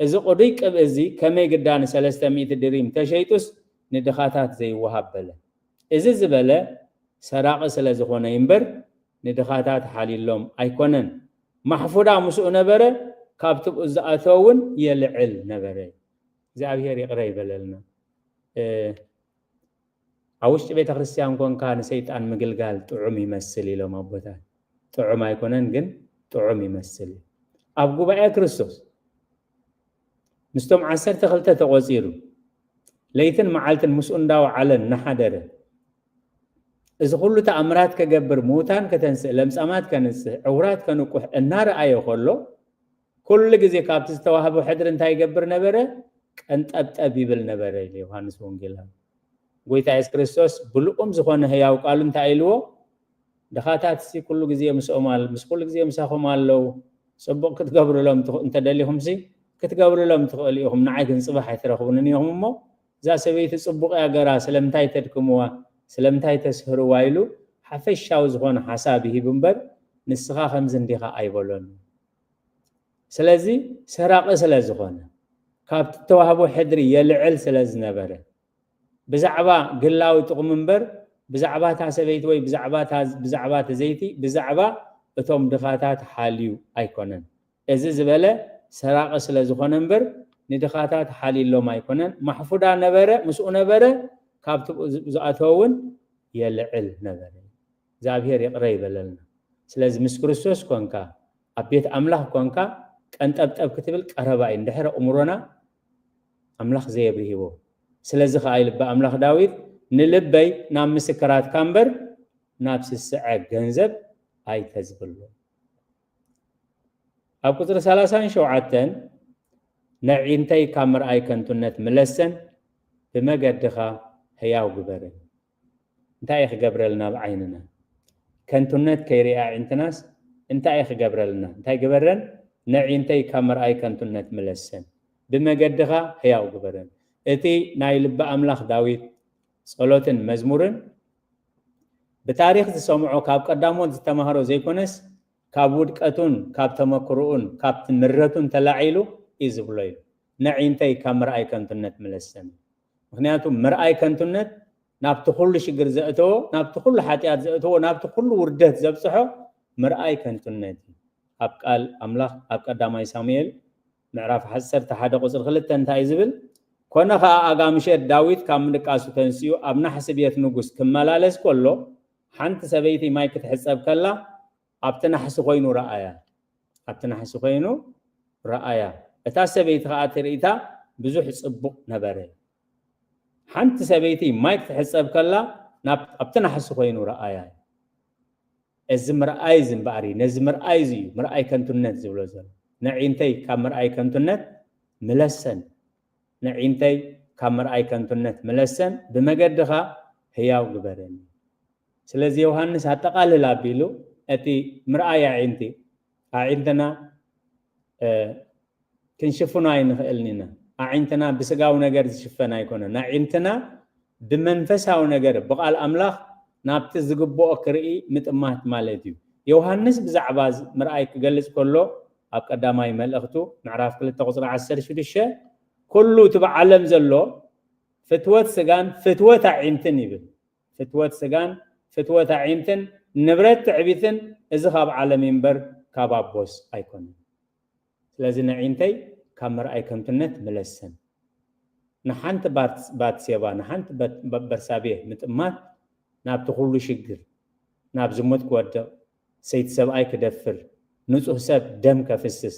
እዚ ቅዱይ ቅብእ እዚ ከመይ ግዳ ንሰለስተ ሚእቲ ድሪም ተሸይጡስ ንድኻታት ዘይወሃብ በለ። እዚ ዝበለ ሰራቒ ስለ ዝኾነ እምበር ንድኻታት ሓልዩሎም ኣይኮነን። ማሕፉዳ ምስኡ ነበረ፣ ካብ ትብኡ ዝኣተወ እውን የልዕል ነበረ። እግዚኣብሔር ይቕረ ይበለልና። ኣብ ውሽጢ ቤተ ክርስቲያን ኮንካ ንሰይጣን ምግልጋል ጥዑም ይመስል ኢሎም ኣቦታት። ጥዑም ኣይኮነን ግን ጥዑም ይመስል እዩ። ኣብ ጉባኤ ክርስቶስ ምስቶም ዓሰርተ ክልተ ተቖጺሩ ለይትን መዓልትን ምስኡ እንዳወዓለ እናሓደረ እዚ ኩሉ ተኣምራት ከገብር፣ ምዉታን ከተንስእ፣ ለምጻማት ከንጽህ፣ ዕውራት ከንቁሕ እናረኣየ ከሎ ኩሉ ግዜ ካብቲ ዝተዋህቦ ሕድሪ እንታይ ይገብር ነበረ? ቀንጠብጠብ ይብል ነበረ ኢሉ ዮሃንስ ወንጌላዊ። ጎይታ የሱስ ክርስቶስ ብልኡም ዝኾነ ህያው ቃሉ እንታይ ኢልዎ? ድኻታት ሲ ኩሉ ግዜ ምስኦም ኣል ምስ ኩሉ ግዜ ምሳኹም ኣለዉ። ጽቡቕ ክትገብርሎም ትኽ- እንተደሊኹም ሲ ክትገብርሎም ትኽእሉ ኢኹም። ንዓይ ግን ጽባሕ ኣይትረኽቡንን ኢኹም። እሞ እዛ ሰበይቲ ጽቡቕ እያ ገራ፣ ስለምንታይ ተድክምዋ፣ ስለምንታይ ተስህርዋ ኢሉ ሓፈሻዊ ዝኾነ ሓሳብ ይሂብ እምበር፣ ንስኻ ከምዚ እንዲኻ ኣይበሎን። ስለዚ ሰራቒ ስለ ዝኾነ፣ ካብቲ እተዋህቦ ሕድሪ የልዕል ስለ ዝነበረ፣ ብዛዕባ ግላዊ ጥቕሙ እምበር፣ ብዛዕባ እታ ሰበይቲ ወይ ብዛዕባ እታ- ብዛዕባ እቲ ዘይቲ፣ ብዛዕባ እቶም ድኻታት ሓልዩ ኣይኮነን። እዚ ዝበለ ሰራቒ ስለ ዝኾነ እምበር፣ ንድኻታት ሓልዩሎም ኣይኮነን። ማሕፉዳ ነበረ፣ ምስኡ ነበረ፣ ካብቲ ዝ- ዝኣተወ እውን የልዕል ነበረ። እግዚኣብሔር ይቕረ ይበለልና። ስለዚ ምስ ክርስቶስ ኮንካ፣ ኣብ ቤት ኣምላኽ ኮንካ፣ ቀንጠብጠብ ክትብል ቀረባ እዩ። እንድሕር ኣእምሮና ኣምላኽ ዘየብርሂዎ። ስለዚ ከኣ ልቢ ኣምላኽ ዳዊት፣ "ንልበይ ናብ ምስክራትካ እምበር ናብ ስስዐ ገንዘብ ኣይተዝብሎ።" ኣብ ቁጽሪ ሰላሳን ሸውዓተን፣ "ነዒንተይ ካብ ምርኣይ ከንቱነት ምለሰን፣ ብመገድኻ ህያው ግበረን።" እንታይ እዩ ክገብረልና ኣብ ዓይንና? ከንቱነት ከይርኢ ኣዒንትናስ እንታይ እዩ ክገብረልና? እንታይ ግበረን? "ነዒንተይ ካብ ምርኣይ ከንቱነት ምለሰን፣ ብመገድኻ ህያው ግበረን።" እቲ ናይ ልቢ ኣምላኽ ዳዊት ጸሎትን መዝሙርን ብታሪኽ ዝሰምዖ፣ ካብ ቀዳሞት ዝተማህሮ ዘይኮነስ፣ ካብ ውድቀቱን ካብ ተመክሮኡን ካብ ምረቱን ተላዒሉ እዩ ዝብሎ እዩ። "ነዒንተይ ካብ ምርኣይ ከንቱነት ምለሰን።" ምኽንያቱ ምርኣይ ከንቱነት ናብቲ ኩሉ ሽግር ዘእተዎ፣ ናብቲ ኩሉ ሓጢኣት ዘእተዎ፣ ናብቲ ኩሉ ውርደት ዘብጽሖ ምርኣይ ከንቱነት እዩ። ኣብ ቃል ኣምላኽ ኣብ ቀዳማይ ሳሙኤል ምዕራፍ ዓሰርተ ሓደ ቁጽሪ ክልተ እንታይ እዩ ዝብል? "ኮነ ኸኣ ኣጋ ምሸት ዳዊት ካብ ምድቃሱ ተንሲኡ ኣብ ናሕሲ ቤት ንጉስ ክመላለስ ከሎ፣ ሓንቲ ሰበይቲ ማይ ክትሕጸብ ከላ ኣብቲ ናሕሲ ኮይኑ ረኣያ። ኣብቲ ናሕሲ ኮይኑ ረኣያ። እታ ሰበይቲ ኸኣ ትርኢታ ብዙሕ ጽቡቕ ነበረ። ሓንቲ ሰበይቲ ማይ ክትሕጸብ ከላ ናብ ኣብቲ ናሕሲ ኮይኑ ረኣያ." እዚ ምርኣይ እዚ እምበኣር እዩ። ነዚ ምርኣይ እዚ እዩ ምርኣይ ከንቱነት ዝብሎ ዘሎ። "ነዒንተይ ካብ ምርኣይ ከንቱነት ምለሰን፣ ነዒንተይ ካብ ምርኣይ ከንቱነት ምለሰን፣ ብመገድኻ ህያው ግበረኒ።" ስለዚ ዮሃንስ ኣጠቓልል ኣቢሉ፣ እቲ ምርኣይ ኣዒንቲ፣ ኣዒንትና፣ እ፣ ክንሽፍኖ ኣይንኽእልን ኢና። ኣዒንትና ብስጋዊ ነገር ዝሽፈን ኣይኮነን። ኣዒንትና ብመንፈሳዊ ነገር፣ ብቓል ኣምላኽ ናብቲ ዝግብኦ ክርኢ ምጥማት ማለት እዩ። ዮሃንስ ብዛዕባ ዝ- ምርኣይ ክገልጽ ከሎ፣ ኣብ ቀዳማይ መልእኽቱ ምዕራፍ ክልተ ቁጽሪ ዓሰርተ ሽዱሽተ፣ "ኩሉ እቲ ብዓለም ዘሎ ፍትወት ስጋን ፍትወት ኣዒንትን" ይብል። "ፍትወት ስጋን ፍትወት ኣዒንትን፣ ንብረት ትዕቢትን፣ እዚ ካብ ዓለም እዩ እምበር ካብ ኣቦስ ኣይኮነን። ስለዚ ነዒንተይ ካብ ምርኣይ ከንቱነት ምለሰን። ንሓንቲ ባት- ባትሴባ፣ ንሓንቲ በት- በ- በርሳቤ ምጥማት ናብቲ ኩሉ ሽግር፣ ናብ ዝሙት ክወድቕ፣ ሰይቲ ሰብኣይ ክደፍር፣ ንጹህ ሰብ ደም ከፍስስ፣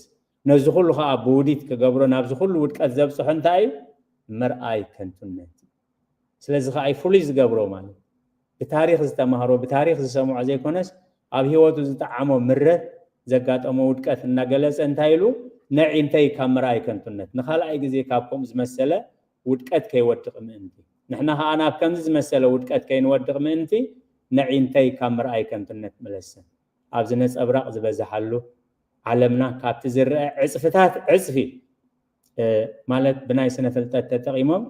ነዚ ኩሉ ኸኣ ብውዲት ክገብሮ፣ ናብዚ ኩሉ ውድቀት ዘብጽሖ እንታይ እዩ? ምርኣይ ከንቱነት እዩ። ስለዚ ኸኣ እዩ ፍሉይ ዝገብሮ ማለት፣ ብታሪኽ ዝተማህሮ፣ ብታሪኽ ዝሰምዖ ዘይኮነስ፣ ኣብ ህይወቱ ዝጠዓሞ ምረት፣ ዘጋጠሞ ውድቀት እናገለጸ እንታይ ኢሉ? "ነዒንተይ ካብ ምርኣይ ከንቱነት፣ ንኻልኣይ ግዜ ካብ ከምኡ ዝመሰለ ውድቀት ከይወድቕ ምእንቲ፣ ንሕና ኸኣ ናብ ከምዚ ዝመሰለ ውድቀት ከይንወድቕ ምእንቲ፣ ነዒንተይ ካብ ምርኣይ ከንቱነት ምለሰን።" ኣብዚ ነጸብራቕ ዝበዝሓሉ ዓለምና ካብቲ ዝረአ ዕጽፍታት ዕጽፊ፣ እ፣ ማለት ብናይ ስነ ፍልጠት ተጠቒሞም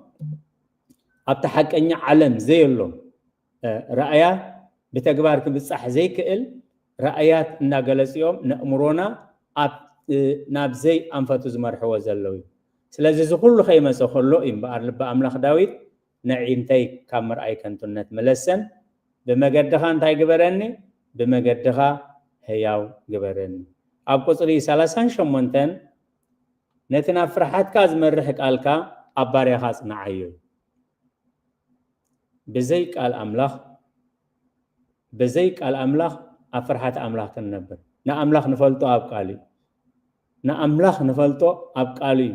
ኣብቲ ሓቀኛ ዓለም ዘየሎ፣ እ፣ ራእያት ብተግባር ክብጻሕ ዘይክእል ራእያት እናገለጽኦም ነእምሮና ኣብ፣ እ፣ ናብ ዘይ ኣንፈቱ ዝመርሕዎ ዘለዉ እዩ። ስለዚ እዚ ኩሉ ከይመጸ ከሎ እዩ እምበኣር ልቢ ኣምላኽ ዳዊት፣ "ነዒንተይ ካብ ምርኣይ ከንቱነት ምለሰን፣ ብመገድኻ እንታይ ግበረኒ? ብመገድኻ ህያው ግበረኒ።" ኣብ ቁጽሪ ሰላሳን ሸሞንተን፣ "ነቲ ናብ ፍርሓትካ ዝመርሕ ቃልካ ኣብ ባርያኻ ኣጽንዓዮ። ብዘይ ቃል ኣምላኽ፣ ብዘይ ቃል ኣምላኽ ኣብ ፍርሓት ኣምላኽ ክንነብር። ንኣምላኽ ንፈልጦ ኣብ ቃሉ እዩ። ንኣምላኽ ንፈልጦ ኣብ ቃሉ እዩ።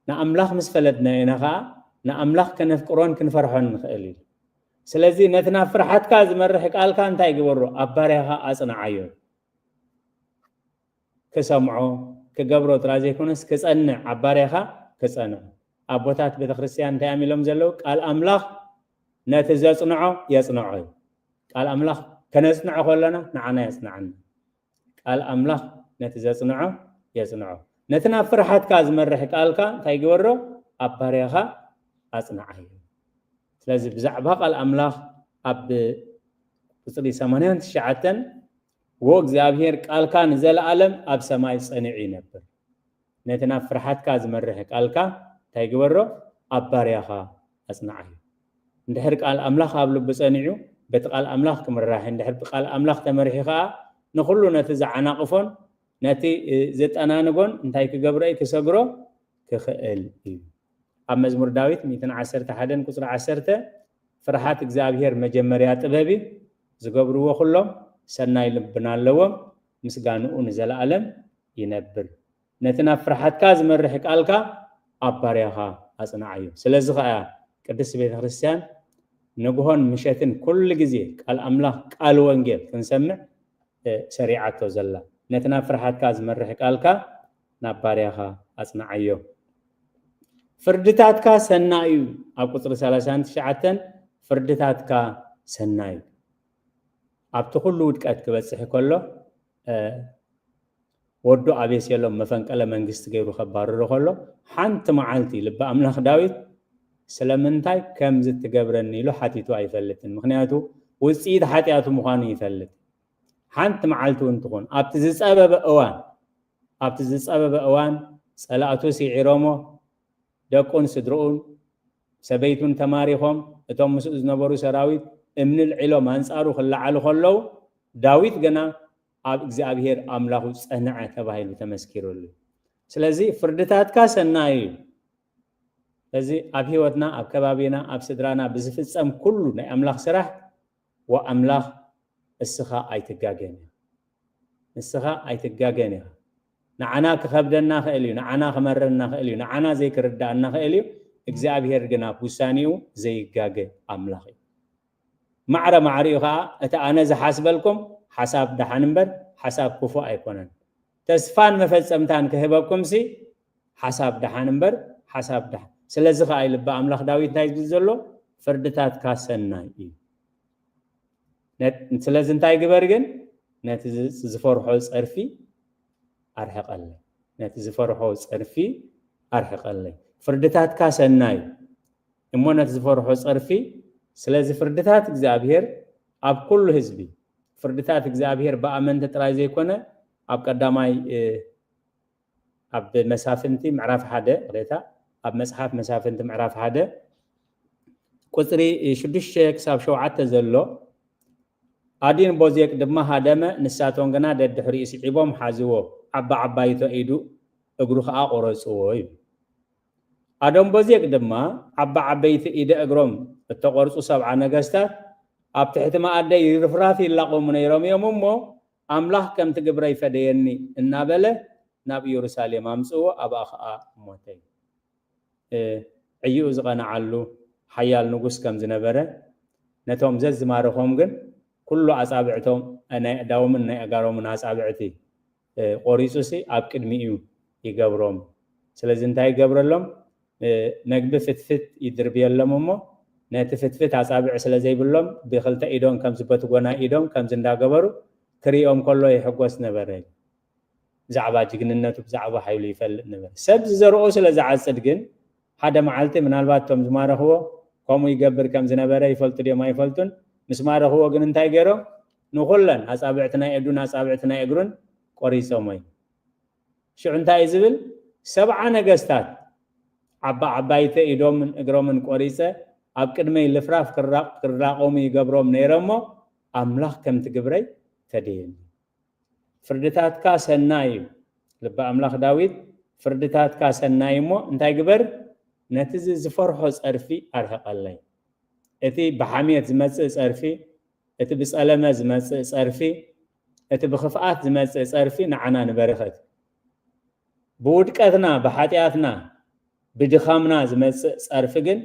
ንኣምላኽ ምስ ፈለጥናዮ ኢና ኸኣ ንኣምላኽ ከነፍቅሮን ክንፈርሖን ንኽእል እዩ። ስለዚ ነቲ ናብ ፍርሓትካ ዝመርሕ ቃልካ እንታይ ግበሮ? ኣብ ባርያኻ ኣጽንዓዮ። ክሰምዖ፣ ክገብሮ ጥራይ ዘይኮነስ ክጸንዕ፣ ኣብ ባርያኻ ክጸንዖ። ኣቦታት ቤተክርስትያን እንታይ እዮም ኢሎም ዘለዉ? ቃል ኣምላኽ ነቲ ዘጽንዖ የጽንዖ እዩ። ቃል ኣምላኽ ከነጽንዖ ከለና ንዓና የጽንዓና። ቃል ኣምላኽ ነቲ ዘጽንዖ የጽንዖ። ነቲ ናብ ፍርሓትካ ዝመርሕ ቃልካ እንታይ ግበሮ? ኣብ ባርያኻ ኣጽንዓዮ። ስለዚ ብዛዕባ ቃል ኣምላኽ ኣብ ቁጽሪ ሰማንያን ትሽዓተን፣ "ወ እግዚኣብሔር ቃልካ ንዘለኣለም ኣብ ሰማይ ጸኒዑ ይነብር።" ነቲ ናብ ፍርሓትካ ዝመርሕ ቃልካ እንታይ ግበሮ? ኣብ ባርያኻ ኣጽንዓዮ። እንድሕር ቃል ኣምላኽ ኣብ ልቡ ጸኒዑ፣ በቲ ቃል ኣምላኽ ክምራሕ፣ እንድሕር ብቃል ኣምላኽ ተመሪሑ ከኣ፣ ንኹሉ ነቲ ዝዓናቕፎን ነቲ፣ እ፣ ዘጠናንጎን እንታይ ክገብሮ እዩ? ክሰግሮ ክኽእል እዩ። ኣብ መዝሙር ዳዊት ሚእትን ዓሰርተ ሓደን ቁጽሪ ዓሰርተ፣ "ፍርሃት እግዚኣብሔር መጀመርያ ጥበብ እዩ፣ ዝገብርዎ ኩሎም ሰናይ ልብና ኣለዎም፣ ምስጋንኡ ንዘለኣለም ይነብር።" ነቲ ናብ ፍርሃትካ ዝመርሕ ቃልካ ኣብ ባርያኻ ኣጽንዓዮ። ስለዚ ኸኣ ቅድስቲ ቤተ ክርስቲያን ንግሆን ምሸትን ኩሉ ግዜ ቃል ኣምላኽ፣ ቃል ወንጌል ክንሰምዕ፣ እ፣ ሰሪዓቶ ዘላ። ነቲ ናብ ፍርሃትካ ዝመርሕ ቃልካ ናብ ባርያኻ ኣጽንዓዮ። "ፍርድታትካ ሰናይ እዩ።" ኣብ ቁጽሪ ሰላሳን ትሽዓተን፣ "ፍርድታትካ ሰናይ እዩ።" ኣብቲ ኩሉ ውድቀት ክበጽሕ ከሎ፣ እ፣ ወዱ ኣቤሴሎም መፈንቀለ መንግስቲ ገይሩ ከባርሮ ከሎ፣ ሓንቲ መዓልቲ ልቢ ኣምላኽ ዳዊት ስለምንታይ ከምዚ ትገብረኒ ኢሉ ሓቲቱ ኣይፈልጥን። ምኽንያቱ ውጽኢት ሓጢኣቱ ምዃኑ ይፈልጥ። ሓንቲ መዓልቲ እውን ትኹን ኣብቲ ዝጸበበ እዋን፣ ኣብቲ ዝጸበበ እዋን ጸላእቱ ስዒሮሞ፣ ደቁን ስድርኡን፣ ሰበይቱን ተማሪኾም፣ እቶም ምስኡ ዝነበሩ ሰራዊት እምኒ ልዒሎም ኣንጻሩ ክለዓሉ ከለዉ፣ ዳዊት ግና ኣብ እግዚኣብሔር ኣምላኹ ጸንዐ ተባሂሉ ተመስኪሩሉ። ስለዚ ፍርድታትካ ሰናይ እዩ። ስለዚ ኣብ ህይወትና፣ ኣብ ከባቢና፣ ኣብ ስድራና ብዝፍጸም ኩሉ ናይ ኣምላኽ ስራሕ፣ ወኣምላኽ እስኻ ኣይትጋገን ኢኻ። ንስኻ ኣይትጋገን ኢኻ። ንዓና ክኸብደና ኽእል እዩ፣ ንዓና ክመረና ኽእል እዩ፣ ንዓና ዘይክርዳኣና ኽእል እዩ። እግዚኣብሔር ግን ኣብ ውሳኔኡ ዘይጋገ ኣምላኽ እዩ። ማዕረ ማዕሪኡ ኸዓ፣ እቲ ኣነ ዝሓስበልኩም ሓሳብ ደሓን እምበር ሓሳብ ክፉእ ኣይኮነን። ተስፋን መፈጸምታን ክህበኩምሲ ሓሳብ ደሓን እምበር ሓሳብ ደሓን። ስለዚ ኸዓ እዩ ልቢ ኣምላኽ ዳዊት እንታይ ዝብል ዘሎ? "ፍርድታትካ ሰናይ እዩ። ነት-፣ ስለዚ እንታይ ግበር ግን? ነቲ ዝ-፣ ዝፈርሖ ጸርፊ ኣርሕቐለይ። ነቲ ዝፈርሖ ጸርፊ ኣርሕቐለይ። ፍርድታትካ ሰናይ እዩ። እሞ ነቲ ዝፈርሖ ጸርፊ፣ ስለዚ ፍርድታት እግዚኣብሔር ኣብ ኩሉ ህዝቢ፣ ፍርድታት እግዚኣብሔር ብኣመንቲ ጥራይ ዘይኮነ፣ ኣብ ቀዳማይ፣ እ፣ ኣብ መሳፍንቲ ምዕራፍ ሓደ፣ ይቕሬታ፣ ኣብ መጽሓፍ መሳፍንቲ ምዕራፍ ሓደ ቁጽሪ ሽዱሽተ ክሳብ ሸውዓተ ዘሎ፣ ኣዲን ቦዜቅ ድማ ሃደመ፣ ንሳቶም ግና ደድሕሪኡ ስዒቦም ሓዝዎ፣ ዓባ ዓባይቶ ኢዱ እግሩ ኸኣ ቈረጽዎ እዩ። ኣዶን ቦዜቅ ድማ ዓባ ዓበይቲ ኢደ እግሮም እተቖርጹ ሰብዓ ነገስታት ኣብ ትሕቲ መኣደይ ርፍራፍ ይላቐሙ ነይሮም እዮም እሞ፣ ኣምላኽ ከምቲ ግብረይ ፈደየኒ እናበለ ናብ ኢየሩሳሌም ኣምጽእዎ፣ ኣብኣ ኸኣ ሞተ። እ፣ ዕይኡ ዝቐንዓሉ ሓያል ንጉስ ከም ዝነበረ፣ ነቶም ዘዝማረኾም ግን ኩሉ ኣጻብዕቶም፣ ናይ ኣእዳዎምን ናይ ኣእጋሮምን ኣጻብዕቲ፣ እ፣ ቆሪጹሲ ኣብ ቅድሚኡ ይገብሮም። ስለዚ እንታይ ይገብረሎም? እ፣ መግቢ ፍትፍት ይድርብየሎም እሞ፣ ነቲ ፍትፍት ኣጻብዕ ስለ ዘይብሎም፣ ብኽልተ ኢዶም ከምዚ በቲ ጎናይ ኢዶም ከምዚ እንዳገበሩ ክርእዮም ከሎ ይሕጎስ ነበረ። ብዛዕባ ጅግንነቱ፣ ብዛዕባ ሓይሉ ይፈልጥ ነበረ። ሰብ ዝዘርኦ ስለ ዝዓጽድ ግን፣ ሓደ መዓልቲ ምናልባት እቶም ዝማረኽዎ ከምኡ ይገብር ከም ዝነበረ ይፈልጡ ድዮም ኣይፈልጡን? ምስ ማረኽዎ ግን እንታይ ገይሮም? ንኹለን ኣጻብዕቲ ናይ ኢዱን ኣጻብዕቲ ናይ እግሩን ቆሪጾሞ እዩ። ሽዑ እንታይ እዩ ዝብል? ሰብዓ ነገስታት ዓባ ዓባይቲ ኢዶምን እግሮምን ቆሪጸ ኣብ ቅድመይ ልፍራፍ ክራ-፣ ክራቆሙ ይገብሮም ነይረ እሞ፣ ኣምላኽ ከምቲ ግብረይ ፈደየኒ። ፍርድታትካ ሰናይ እዩ። ልቢ ኣምላኽ ዳዊት፣ ፍርድታትካ ሰናይ እሞ እንታይ ግበር? ነቲ ዝ-፣ ዝፈርሖ ጸርፊ ኣርሕቐለይ። እቲ ብሓምየት ዝመጽእ ጸርፊ፣ እቲ ብጸለመ ዝመጽእ ጸርፊ፣ እቲ ብኽፍኣት ዝመጽእ ጸርፊ ንዓና ንበረኸት። ብውድቀትና፣ ብሓጢኣትና፣ ብድኻምና ዝመጽእ ጸርፊ ግን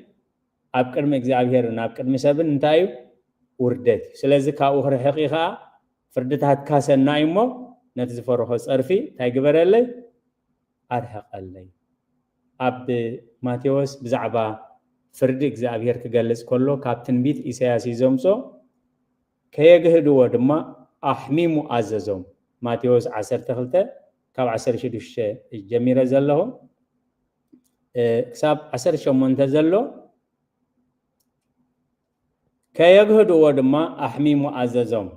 ኣብ ቅድሚ እግዚኣብሔርን ኣብ ቅድሚ ሰብን እንታይ እዩ? ውርደት እዩ። ስለዚ ካብኡ ክርሕቕ እዩ ኸዓ፣ ፍርድታትካ ሰናይ እሞ ነቲ ዝፈርሖ ጸርፊ እንታይ ግበረለይ? ኣርሕቐለይ። ኣብ ማቴዎስ ብዛዕባ ፍርዲ እግዚኣብሔር ክገልጽ ከሎ፣ ካብ ትንቢት ኢሳያስ እዩ ዘምጾ። ከየግህድዎ ድማ ኣሕሚሙ ኣዘዞም። ማቴዎስ ዓሰርተ ክልተ ካብ ዓሰርተ ሽዱሽተ ጀሚረ ዘለኹ ክሳብ ዓሰርተ ሸሞንተ ዘሎ፣ ከየግህድዎ ድማ ኣሕሚሙ ኣዘዞም።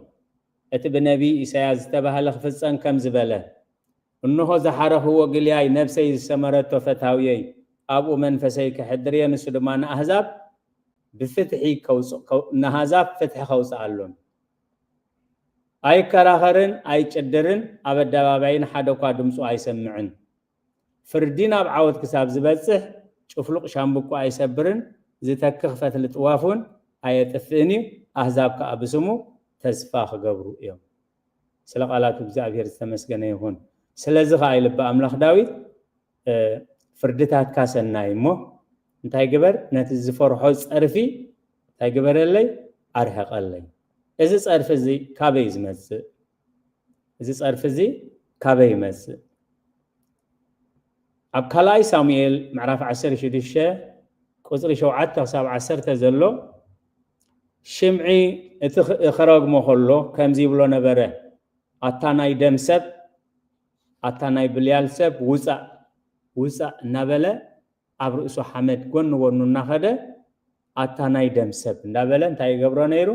እቲ ብነቢይ ኢሳያስ ዝተባህለ ክፍጸም ከም ዝበለ፣ እንሆ ዝሓረኽዎ ግልያይ፣ ነብሰይ ዝሰመረቶ ፈታውየይ፣ ኣብኡ መንፈሰይ ከሕድር እየ፣ ንሱ ድማ ንኣህዛብ ብፍትሒ ከውጽእ፣ ከው-፣ ንኣህዛብ ፍትሒ ከውጽኣሎም። ኣይከራኸርን ኣይጭድርን፣ ኣብ ኣደባባይን ሓደ እኳ ድምፁ ኣይሰምዕን። ፍርዲ ናብ ዓወት ክሳብ ዝበጽሕ ጭፍሉቕ ሻምብቆ ኣይሰብርን፣ ዝተክኽ ፈትሊ ጥዋፍ እውን ኣየጥፍእን እዩ። ኣህዛብ ከኣ ብስሙ ተስፋ ክገብሩ እዮም። ስለ ቃላቱ እግዚኣብሔር ዝተመስገነ ይኹን። ስለዚ ከኣ ኢሉ ኣምላኽ ዳዊት፣ እ፣ ፍርድታትካ ሰናይ እሞ እንታይ ግበር? ነቲ ዝፈርሖ ጸርፊ እንታይ ግበረለይ? ኣርሕቐለይ። እዚ ጸርፊ እዚ ካበይ ዝመጽእ? እዚ ጸርፊ እዚ ካበይ ይመጽእ? ኣብ ካልኣይ ሳሙኤል ምዕራፍ ዓሰርተ ሽዱሽተ ቁጽሪ ሸውዓተ ክሳብ ዓሰርተ ዘሎ፣ ሽምዒ እቲ ኽ-፣ ክረግሞ ከሎ ከምዚ ይብሎ ነበረ፣ "ኣታ ናይ ደም ሰብ፣ ኣታ ናይ ብልያል ሰብ፣ ውጻእ፣ ውጻእ" እናበለ ኣብ ርእሱ ሓመድ ጎኒ ጎኑ እናኸደ፣ "ኣታ ናይ ደም ሰብ" እንዳበለ እንታይ ይገብሮ ነይሩ?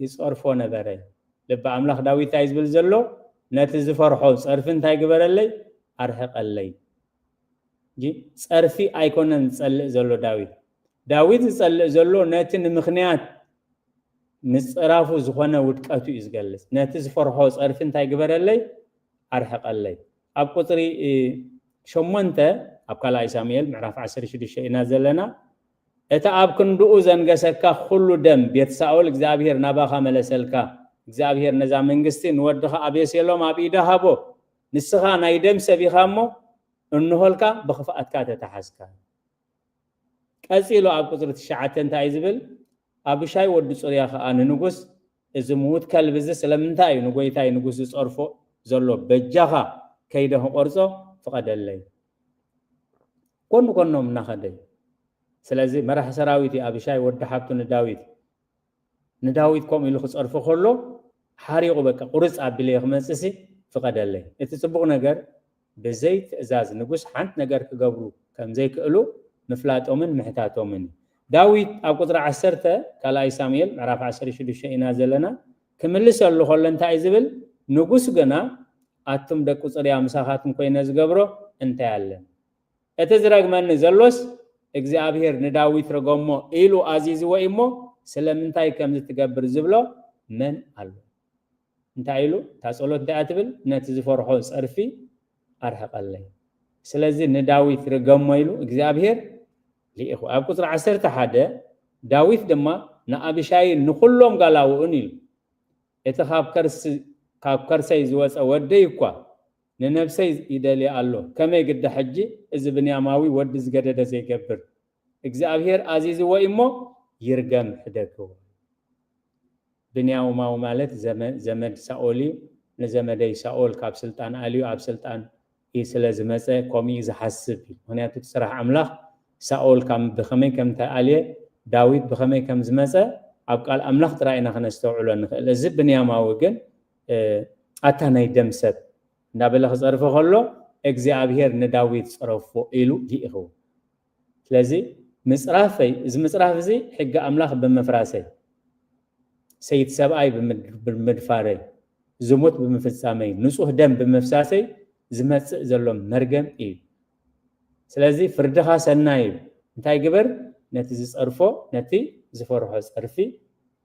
ይጸርፎ ነበረ። ልቢ ኣምላኽ ዳዊት እንታይ ዝብል ዘሎ? "ነቲ ዝፈርሖ ጸርፊ እንታይ ግበረለይ? ኣርሕቐለይ።" እንጂ ጸርፊ ኣይኮነን ዝጸልእ ዘሎ ዳዊት። ዳዊት ዝጸልእ ዘሎ ነቲ ንምኽንያት ምጽራፉ ዝኾነ ውድቀቱ እዩ ዝገልጽ። "ነቲ ዝፈርሖ ጸርፊ እንታይ ግበረለይ? ኣርሕቐለይ።" ኣብ ቁጽሪ፣ እ፣ ሸሞንተ፣ ኣብ ካልኣይ ሳሙኤል ምዕራፍ ዓሰርተ ሽዱሽተ ኢና ዘለና። "እቲ ኣብ ክንድኡ ዘንገሰካ ኩሉ ደም ቤት ሳኦል እግዚኣብሔር ናባኻ መለሰልካ። እግዚኣብሔር ነዛ መንግስቲ ንወድኻ ኣቤሴሎም ኣብ ኢዳ ሃቦ። ንስኻ ናይ ደም ሰብ ኢኻ እሞ፣ እንሆልካ ብኽፍኣትካ ተተሓዝካ።" ቀጺሉ ኣብ ቁጽሪ ትሽዓተ እንታይ እዩ ዝብል? "ኣቢሻይ ወዲ ጽሩያ ከኣ ንንጉስ፣ እዚ ምዉት ከልቢ እዚ ስለምንታይ እዩ ንጎይታይ ንጉስ ዝጸርፎ ዘሎ? በጃኻ ከይደ ክቆርጾ ፍቐደለይ።" ጎኑ ጎኖም እናኸደ እዩ። ስለዚ መራሒ ሰራዊት እዩ ኣቢሻይ ወዲ ሓብቱ ንዳዊት። ንዳዊት ከምኡ ኢሉ ክጸርፎ ከሎ ሓሪቑ፣ በቃ ቁርጽ ኣቢለ ክመጽእሲ ፍቐደለይ። እቲ ጽቡቕ ነገር ብዘይ ትእዛዝ ንጉስ ሓንቲ ነገር ክገብሩ ከም ዘይክእሉ ምፍላጦምን ምሕታቶምን እዩ። ዳዊት ኣብ ቁጽሪ ዓሰርተ፣ ካልኣይ ሳሙኤል ምዕራፍ ዓሰርተ ሽዱሽተ ኢና ዘለና፣ ክምልሰሉ ከሎ እንታይ እዩ ዝብል? ንጉስ ግና፣ "ኣቱም ደቂ ጽሩያ ምሳኻትኩም ኮይነ ዝገብሮ እንታይ ኣለን? እቲ ዝረግመኒ ዘሎስ እግዚኣብሔር ንዳዊት ርገሞ ኢሉ ኣዚዝዎ እዩ እሞ ስለምንታይ ከምዚ ትገብር ዝብሎ መን ኣሎ?" እንታይ ኢሉ? እታ ጸሎት እንታይ እያ ትብል? "ነቲ ዝፈርሖ ጸርፊ ኣርሕቐለይ። ስለዚ ንዳዊት ርገሞ" ኢሉ እግዚኣብሔር ልኢኹ። ኣብ ቁጽሪ ዓሰርተ ሓደ፣ "ዳዊት ድማ ንኣቢሻይን ንኹሎም ጋላውኡን" ኢሉ፣ "እቲ ካብ ከርስ-፣ ካብ ከርሰይ ዝወጸ ወደይ እኳ ንነብሰይ ይደልያ ኣሎ። ከመይ ግዳ ሕጂ እዚ ብንያማዊ ወዲ ዝገደደ ዘይገብር? እግዚኣብሔር ኣዚዝዎ እዩ እሞ ይርገም፣ ሕደግዎ።" ብንያማዊ ማለት ዘመ-፣ ዘመድ ሳኦል እዩ። "ንዘመደይ ሳኦል ካብ ስልጣን ኣልዩ ኣብ ስልጣን እዩ ስለ ዝመጸ ከምኡ እዩ ዝሓስብ" እዩ። ምኽንያቱ እቲ ስራሕ ኣምላኽ ሳኦል ካብ ብኸመይ ከም ተኣልየ፣ ዳዊት ብኸመይ ከም ዝመጸ ኣብ ቃል ኣምላኽ ጥራይ ኢና ክነስተውዕሎ ንኽእል። እዚ ብንያማዊ ግን፣ እ፣ "ኣታ ናይ ደም ሰብ" እንዳበለ ክጸርፎ ከሎ፣ "እግዚኣብሔር ንዳዊት ጽረፎ" ኢሉ ልኢኽዎ። ስለዚ ምጽራፈይ፣ እዚ ምጽራፍ እዚ ሕጊ ኣምላኽ ብምፍራሰይ፣ ሰይቲ ሰብኣይ ብምድ-፣ ብምድፋረይ፣ ዝሙት ብምፍጻመይ፣ ንጹህ ደም ብምፍሳሰይ ዝመጽእ ዘሎ መርገም እዩ። ስለዚ ፍርድኻ ሰናይ እዩ። እንታይ ግበር? ነቲ ዝጸርፎ፣ ነቲ ዝፈርሖ ጸርፊ፣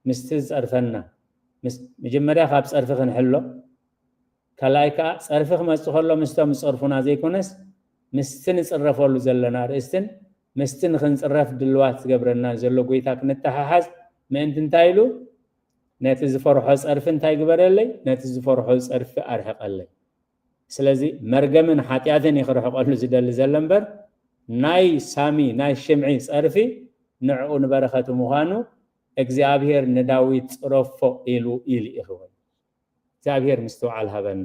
ምስቲ ዝጸርፈና፣ ምስ-፣ መጀመርያ ካብ ጸርፊ ክንሕሎ፣ ካልኣይ ከኣ ጸርፊ ክመጽእ ከሎ ምስቶም ዝጸርፉና ዘይኮነስ፣ ምስቲ ንጽረፈሉ ዘለና ኣርእስትን ምስቲ ንኽንጽረፍ ድልዋት ዝገብረና ዘሎ ጎይታ ክንተሓሓዝ ምእንቲ እንታይ ኢሉ? "ነቲ ዝፈርሖ ጸርፊ እንታይ ግበረለይ? ነቲ ዝፈርሖ ጸርፊ ኣርሕቐለይ።" ስለዚ መርገምን ሓጢኣትን እዩ ክርሕቐሉ ዝደሊ ዘሎ እምበር፣ ናይ ሳሚ፣ ናይ ሽምዒ ጸርፊ ንዕኡ ንበረኸቱ ምዃኑ እግዚኣብሔር ንዳዊት ጽረፎ ኢሉ እዩ ልኢኽዎ። እግዚኣብሔር ምስትውዓል ሃበና።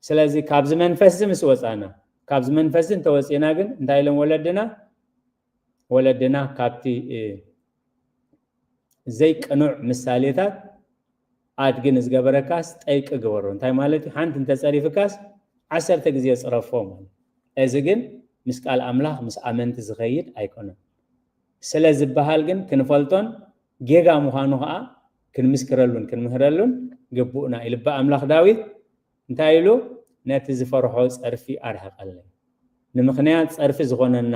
ስለዚ ካብዚ መንፈስ እዚ ምስ ወጻና፣ ካብዚ መንፈስ እዚ እንተወጺና ግን እንታይ ኢሎም ወለድና? ወለድና ካብቲ፣ እ፣ ዘይቅኑዕ ምሳሌታት ኣድጊ ንዝገበረካስ ጠይቂ ግበሮ። እንታይ ማለት እዩ? ሓንቲ እንተጸሪፍካስ ዓሰርተ ግዜ ጽረፎ ማለት። እዚ ግን ምስ ቃል ኣምላኽ ምስ ኣመንቲ ዝኸይድ ኣይኮነን። ስለ ዝበሃል ግን ክንፈልጦን ጌጋ ምዃኑ ኸዓ ክንምስክረሉን ክንምህረሉን ግቡእና እዩ። ልበ ኣምላኽ ዳዊት እንታይ ኢሉ? ነቲ ዝፈርሖ ጸርፊ ኣርሕቐለይ። ንምኽንያት ጸርፊ ዝኾነና፣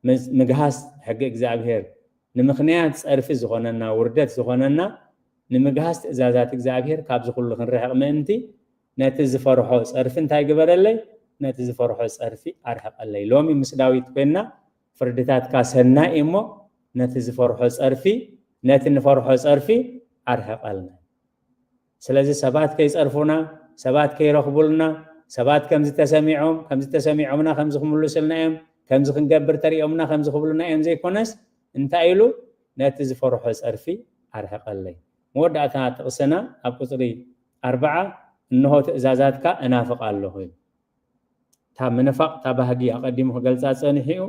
ምስ-፣ ምግሃስ ሕጊ እግዚኣብሔር፣ ንምኽንያት ጸርፊ ዝኾነና፣ ውርደት ዝኾነና፣ ንምግሃስ ትእዛዛት እግዚኣብሔር ካብዚ ኩሉ ክንርሕቕ ምእንቲ፣ ነቲ ዝፈርሖ ጸርፊ እንታይ ግበረለይ? ነቲ ዝፈርሖ ጸርፊ ኣርሕቐለይ። ሎሚ ምስ ዳዊት ኮይንና፣ ፍርድታትካ ሰናይ እሞ፣ ነቲ ዝፈርሖ ጸርፊ፣ ነቲ ንፈርሖ ጸርፊ ኣርሕቐልና። ስለዚ ሰባት ከይጸርፉና፣ ሰባት ከይረኽቡልና፣ ሰባት ከምዚ ተሰሚዖም፣ ከምዚ ተሰሚዖምና፣ ከምዚ ክምልሱልና እዮም፣ ከምዚ ክንገብር ተሪኦምና፣ ከምዚ ክብሉና እዮም ዘይኮነስ፣ እንታይ ኢሉ? ነቲ ዝፈርሖ ጸርፊ ኣርሕቐለይ። መወዳእታ ጥቕስና ኣብ ቁጽሪ ኣርብዓ፣ "እንሆ ትእዛዛትካ እናፍቕ ኣለኹ" ኢሉ። እታ ምንፋቕ፣ እታ ባህጊ ኣቐዲሙ ክገልጻ ጸኒሑ እዩ።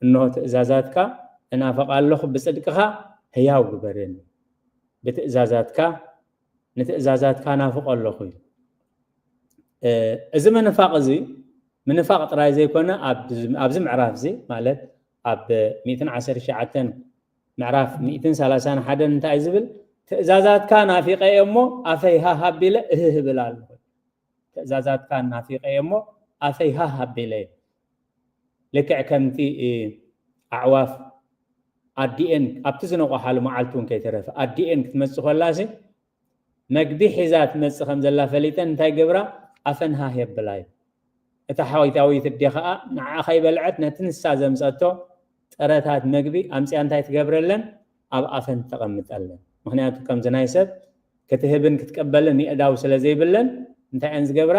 "እንሆ ትእዛዛትካ እናፍቕ ኣለኹ፣ ብጽድቅኻ ህያው ግበረኒ። ብትእዛዛትካ፣ ንትእዛዛትካ ናፍቕ ኣለኹ" ኢሉ። እ፣ እዚ ምንፋቕ እዚ፣ ምንፋቕ ጥራይ ዘይኮነ፣ ኣብ-፣ ኣብዚ ምዕራፍ እዚ፣ ማለት ኣብ ሚእትን ዓሰርተ ትሽዓተን ምዕራፍ ሚእትን ሰላሳን ሓደን እንታይ ዝብል? "ትእዛዛትካ ናፊቐ እየ እሞ፣ ኣፈይ ሃህ ኣቢለ እህህ እብል ኣለኹ። ትእዛዛትካ ናፊቐ እየ እሞ፣ ኣፈይ ሃህ ኣቢለ እየ።" ልክዕ ከምቲ፣ እ፣ ኣዕዋፍ ኣዲኤን ኣብቲ ዝነቋሓሉ መዓልቲ እውን ከይተረፈ ኣዲኤን ክትመጽእ ከላሲ፣ መግቢ ሒዛ ትመጽእ ከም ዘላ ፈሊጠን እንታይ ገብራ? ኣፈን ሃህ የብላ እዩ። እታ ሓወይታዊት ኣዴ ኸኣ ንዓ ከይበልዐት ነቲ ንሳ ዘምጸቶ ጥረታት መግቢ ኣምጽያ እንታይ ትገብረለን? ኣብ ኣፈን ተቐምጠለን። ምኽንያቱ ከምዚ ናይ ሰብ ክትህብን ክትቀበልን የእዳው ስለ ዘይብለን እንታይ እየን ዝገብራ?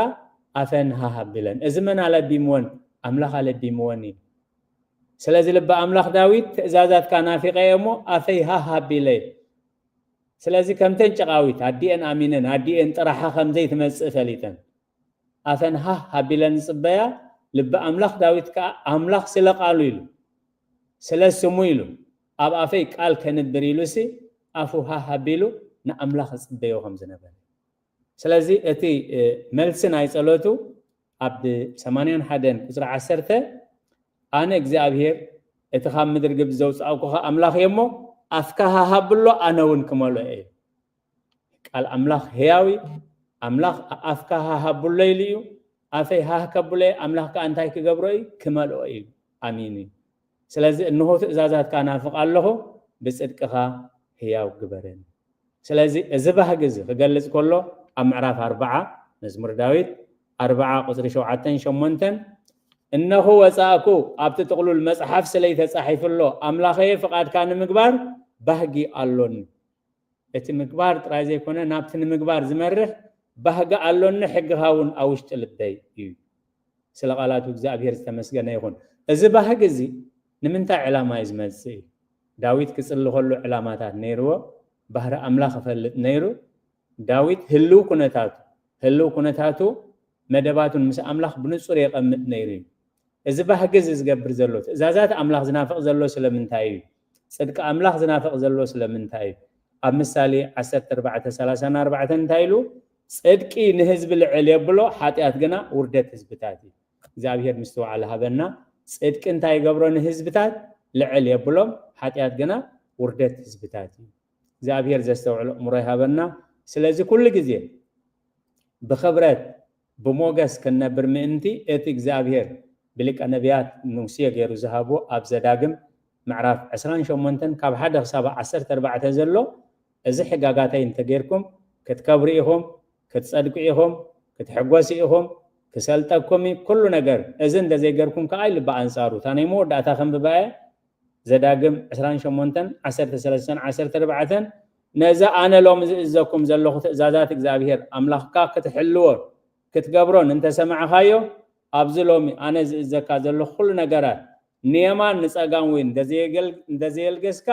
ኣፈን ሃህ ኣቢለን። እዚ መን ኣለቢምወን? ኣምላኽ ኣለቢምወን እዩ። ስለዚ ልቢ ኣምላኽ ዳዊት ትእዛዛትካ ናፊቐ እየ እሞ ኣፈይ ሃህ ኣቢለ እዩ። ስለዚ ከምተን ጨቓዊት ኣዲኤን ኣሚነን ኣዲኤን ጥራሓ ከም ዘይትመጽእ ፈሊጠን ኣፈን ሃህ ኣቢለን ዝጽበያ፣ ልቢ ኣምላኽ ዳዊት ከኣ ኣምላኽ ስለ ቃሉ ኢሉ፣ ስለ ስሙ ኢሉ፣ ኣብ ኣፈይ ቃል ከንብር ኢሉሲ ኣፉ ሃህ ኣቢሉ ንኣምላኽ ዝጽበዮ ከም ዝነበረ። ስለዚ እቲ፣ እ፣ መልሲ ናይ ጸሎቱ ኣብ ሰማንያን ሓደን ቁጽሪ ዓሰርተ፣ "ኣነ እግዚኣብሔር እቲ ካብ ምድሪ ግብጺ ዘውጻእኩኻ ኣምላኽ እየ እሞ፣ ኣፍካ ሃህ ኣብሎ፣ ኣነ እውን ክመልኦ እየ።" ቃል ኣምላኽ ህያው እዩ። ኣምላኽ ኣፍካ ሃህ ኣብሎ ኢሉ እዩ። ኣፈይ ሃህ ከብሎ እየ፣ ኣምላኽ ከኣ እንታይ ክገብሮ እዩ? ክመልኦ እዩ። ኣሚኑ እዩ። ስለዚ እንሆ ትእዛዛትካ ናፍቕ ኣለኹ፣ ብጽድቅኻ ህያው ግበረኒ። ስለዚ እዚ ባህጊ እዚ ክገልጽ ከሎ ኣብ ምዕራፍ ኣርብዓ መዝሙር ዳዊት ኣርብዓ ቁጽሪ ሸውዓተን ሸሞንተን፣ "እነሆ ወጻእኩ፣ ኣብቲ ጥቕሉል መጽሓፍ ስለይ ተጻሒፉ ኣሎ፣ ኣምላኸየ ፍቓድካ ንምግባር ባህጊ ኣሎኒ።" እቲ ምግባር ጥራይ ዘይኮነ ናብቲ ንምግባር ዝመርሕ ባህጊ ኣሎኒ፣ ሕግኻ እውን ኣብ ውሽጢ ልበይ እዩ። ስለ ቃላቱ እግዚኣብሔር ዝተመስገነ ይኹን። እዚ ባህጊ እዚ ንምንታይ ዕላማ እዩ ዝመጽእ እዩ? ዳዊት ክጽሊ ከሎ ዕላማታት ነይርዎ፣ ባህሪ ኣምላኽ ይፈልጥ ነይሩ። ዳዊት ህልው ኩነታቱ፣ ህልው ኩነታቱ መደባቱን ምስ ኣምላኽ ብንጹር የቐምጥ ነይሩ እዩ። እዚ ባህጊ እዚ ዝገብር ዘሎ፣ ትእዛዛት ኣምላኽ ዝናፍቕ ዘሎ ስለምንታይ እዩ? ጽድቂ ኣምላኽ ዝናፍቕ ዘሎ ስለምንታይ እዩ? ኣብ ምሳሌ ዓሰርተ ኣርባዕተ ሰላሳን ኣርባዕተን እንታይ ኢሉ? "ጽድቂ ንህዝቢ ልዕል የብሎ፣ ሓጢኣት ግና ውርደት ህዝብታት እዩ።" እግዚኣብሔር ምስትውዓል ሃበና። ጽድቂ እንታይ ይገብሮ ንህዝብታት? ልዕል የብሎም፣ ሓጢኣት ግና ውርደት ህዝብታት እዩ። እግዚኣብሔር ዘስተውዕል ኣእምሮ ይሃበና። ስለዚ ኩሉ ግዜ ብኽብረት ብሞገስ ክንነብር ምእንቲ እቲ እግዚኣብሔር ብሊቀ ነቢያት ሙሴ ገይሩ ዝሃቦ ኣብ ዘዳግም ምዕራፍ ዕስራን ሸሞንተን ካብ ሓደ ክሳብ ዓሰርተ ኣርባዕተ ዘሎ፣ "እዚ ሕጋጋተይ እንተጌርኩም ክትከብሩ ኢኹም፣ ክትጸድቁ ኢኹም፣ ክትሕጎሱ ኢኹም፣ ክሰልጠኩም እዩ ኩሉ ነገር። እዚ እንተዘይገርኩም ከኣ" ኢሉ ብኣንጻሩ፣ እታ ናይ መወዳእታ ከንብባ እየ፣ ዘዳግም ዕስራን ሸሞንተን፣ ዓሰርተ ሰለስተን ዓሰርተ ኣርባዕተን፣ "ነዚ ኣነ ሎሚ ዝእዘኩም ዘለኹ ትእዛዛት እግዚኣብሔር ኣምላኽካ ክትሕልዎን ክትገብሮን እንተሰማዕኻዮ፣ ኣብዚ ሎሚ ኣነ ዝእዘካ ዘለኹ ኩሉ ነገራት ንየማን ንጸጋም ወይ እንተዘየገል-፣ እንተዘየልገስካ፣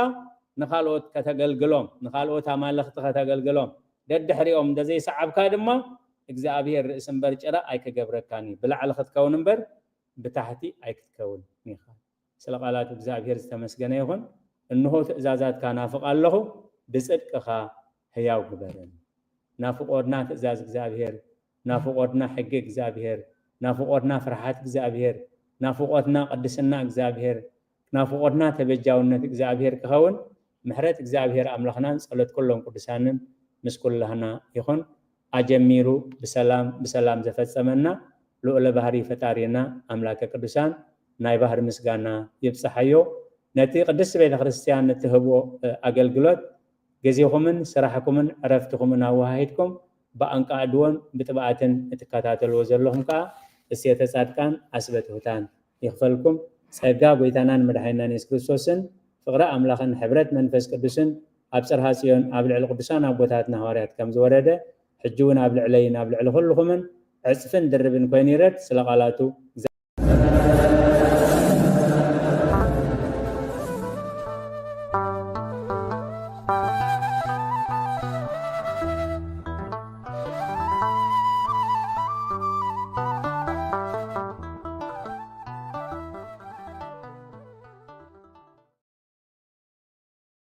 ንኻልኦት ከተገልግሎም፣ ንኻልኦት ኣማልኽቲ ከተገልግሎም፣ ደድሕሪኦም እንተዘይሰዓብካ ድማ፣ እግዚኣብሔር ርእሲ እምበር ጭራ ኣይክገብረካን እዩ። ብላዕሊ ክትከውን እምበር ብታሕቲ ኣይክትከውን ኢኻ።" ስለ ቃላቱ እግዚኣብሔር ዝተመስገነ ይኹን። "እንሆ ትእዛዛትካ ናፍቕ ኣለኹ፣ ብጽድቅኻ ህያው ግበረኒ።" ናፍቆትና ትእዛዝ እግዚኣብሔር፣ ናፍቆትና ሕጊ እግዚኣብሔር፣ ናፍቆትና ፍርሓት እግዚኣብሔር፣ ናፍቆትና ቅድስና እግዚኣብሔር፣ ናፍቆትና ተበጃውነት እግዚኣብሔር ክኸውን ምሕረት እግዚኣብሔር ኣምላኽናን ጸሎት ኩሎም ቅዱሳንን ምስ ኩላህና ይኹን። ኣጀሚሩ ብሰላም ብሰላም ዘፈጸመና ልዑለ ባህሪ ፈጣሪና ኣምላከ ቅዱሳን ናይ ባህሪ ምስጋና ይብጽሓዮ። ነቲ ቅድስቲ ቤተ ክርስቲያን እትህቦ ኣገልግሎት ግዜኹምን ስራሕኩምን ዕረፍትኹምን ኣወሃሂድኩም ብኣንቃዕድዎን ብጥብኣትን እትከታተልዎ ዘለኹም ከኣ እሴተ ጻድቃን ዓስበ ትሑታን ይኽፈልኩም። ጸጋ ጎይታናን መድሓኒናን የሱስ ክርስቶስን ፍቕሪ ኣምላኽን ሕብረት መንፈስ ቅዱስን ኣብ ጽርሃ ጽዮን ኣብ ልዕሊ ቅዱሳን ኣቦታትና ሃዋርያት ከም ዝወረደ ሕጂ እውን ኣብ ልዕለይን ኣብ ልዕሊ ኩልኹምን ዕጽፍን ድርብን ኮይኑ ይረድ። ስለ ቃላቱ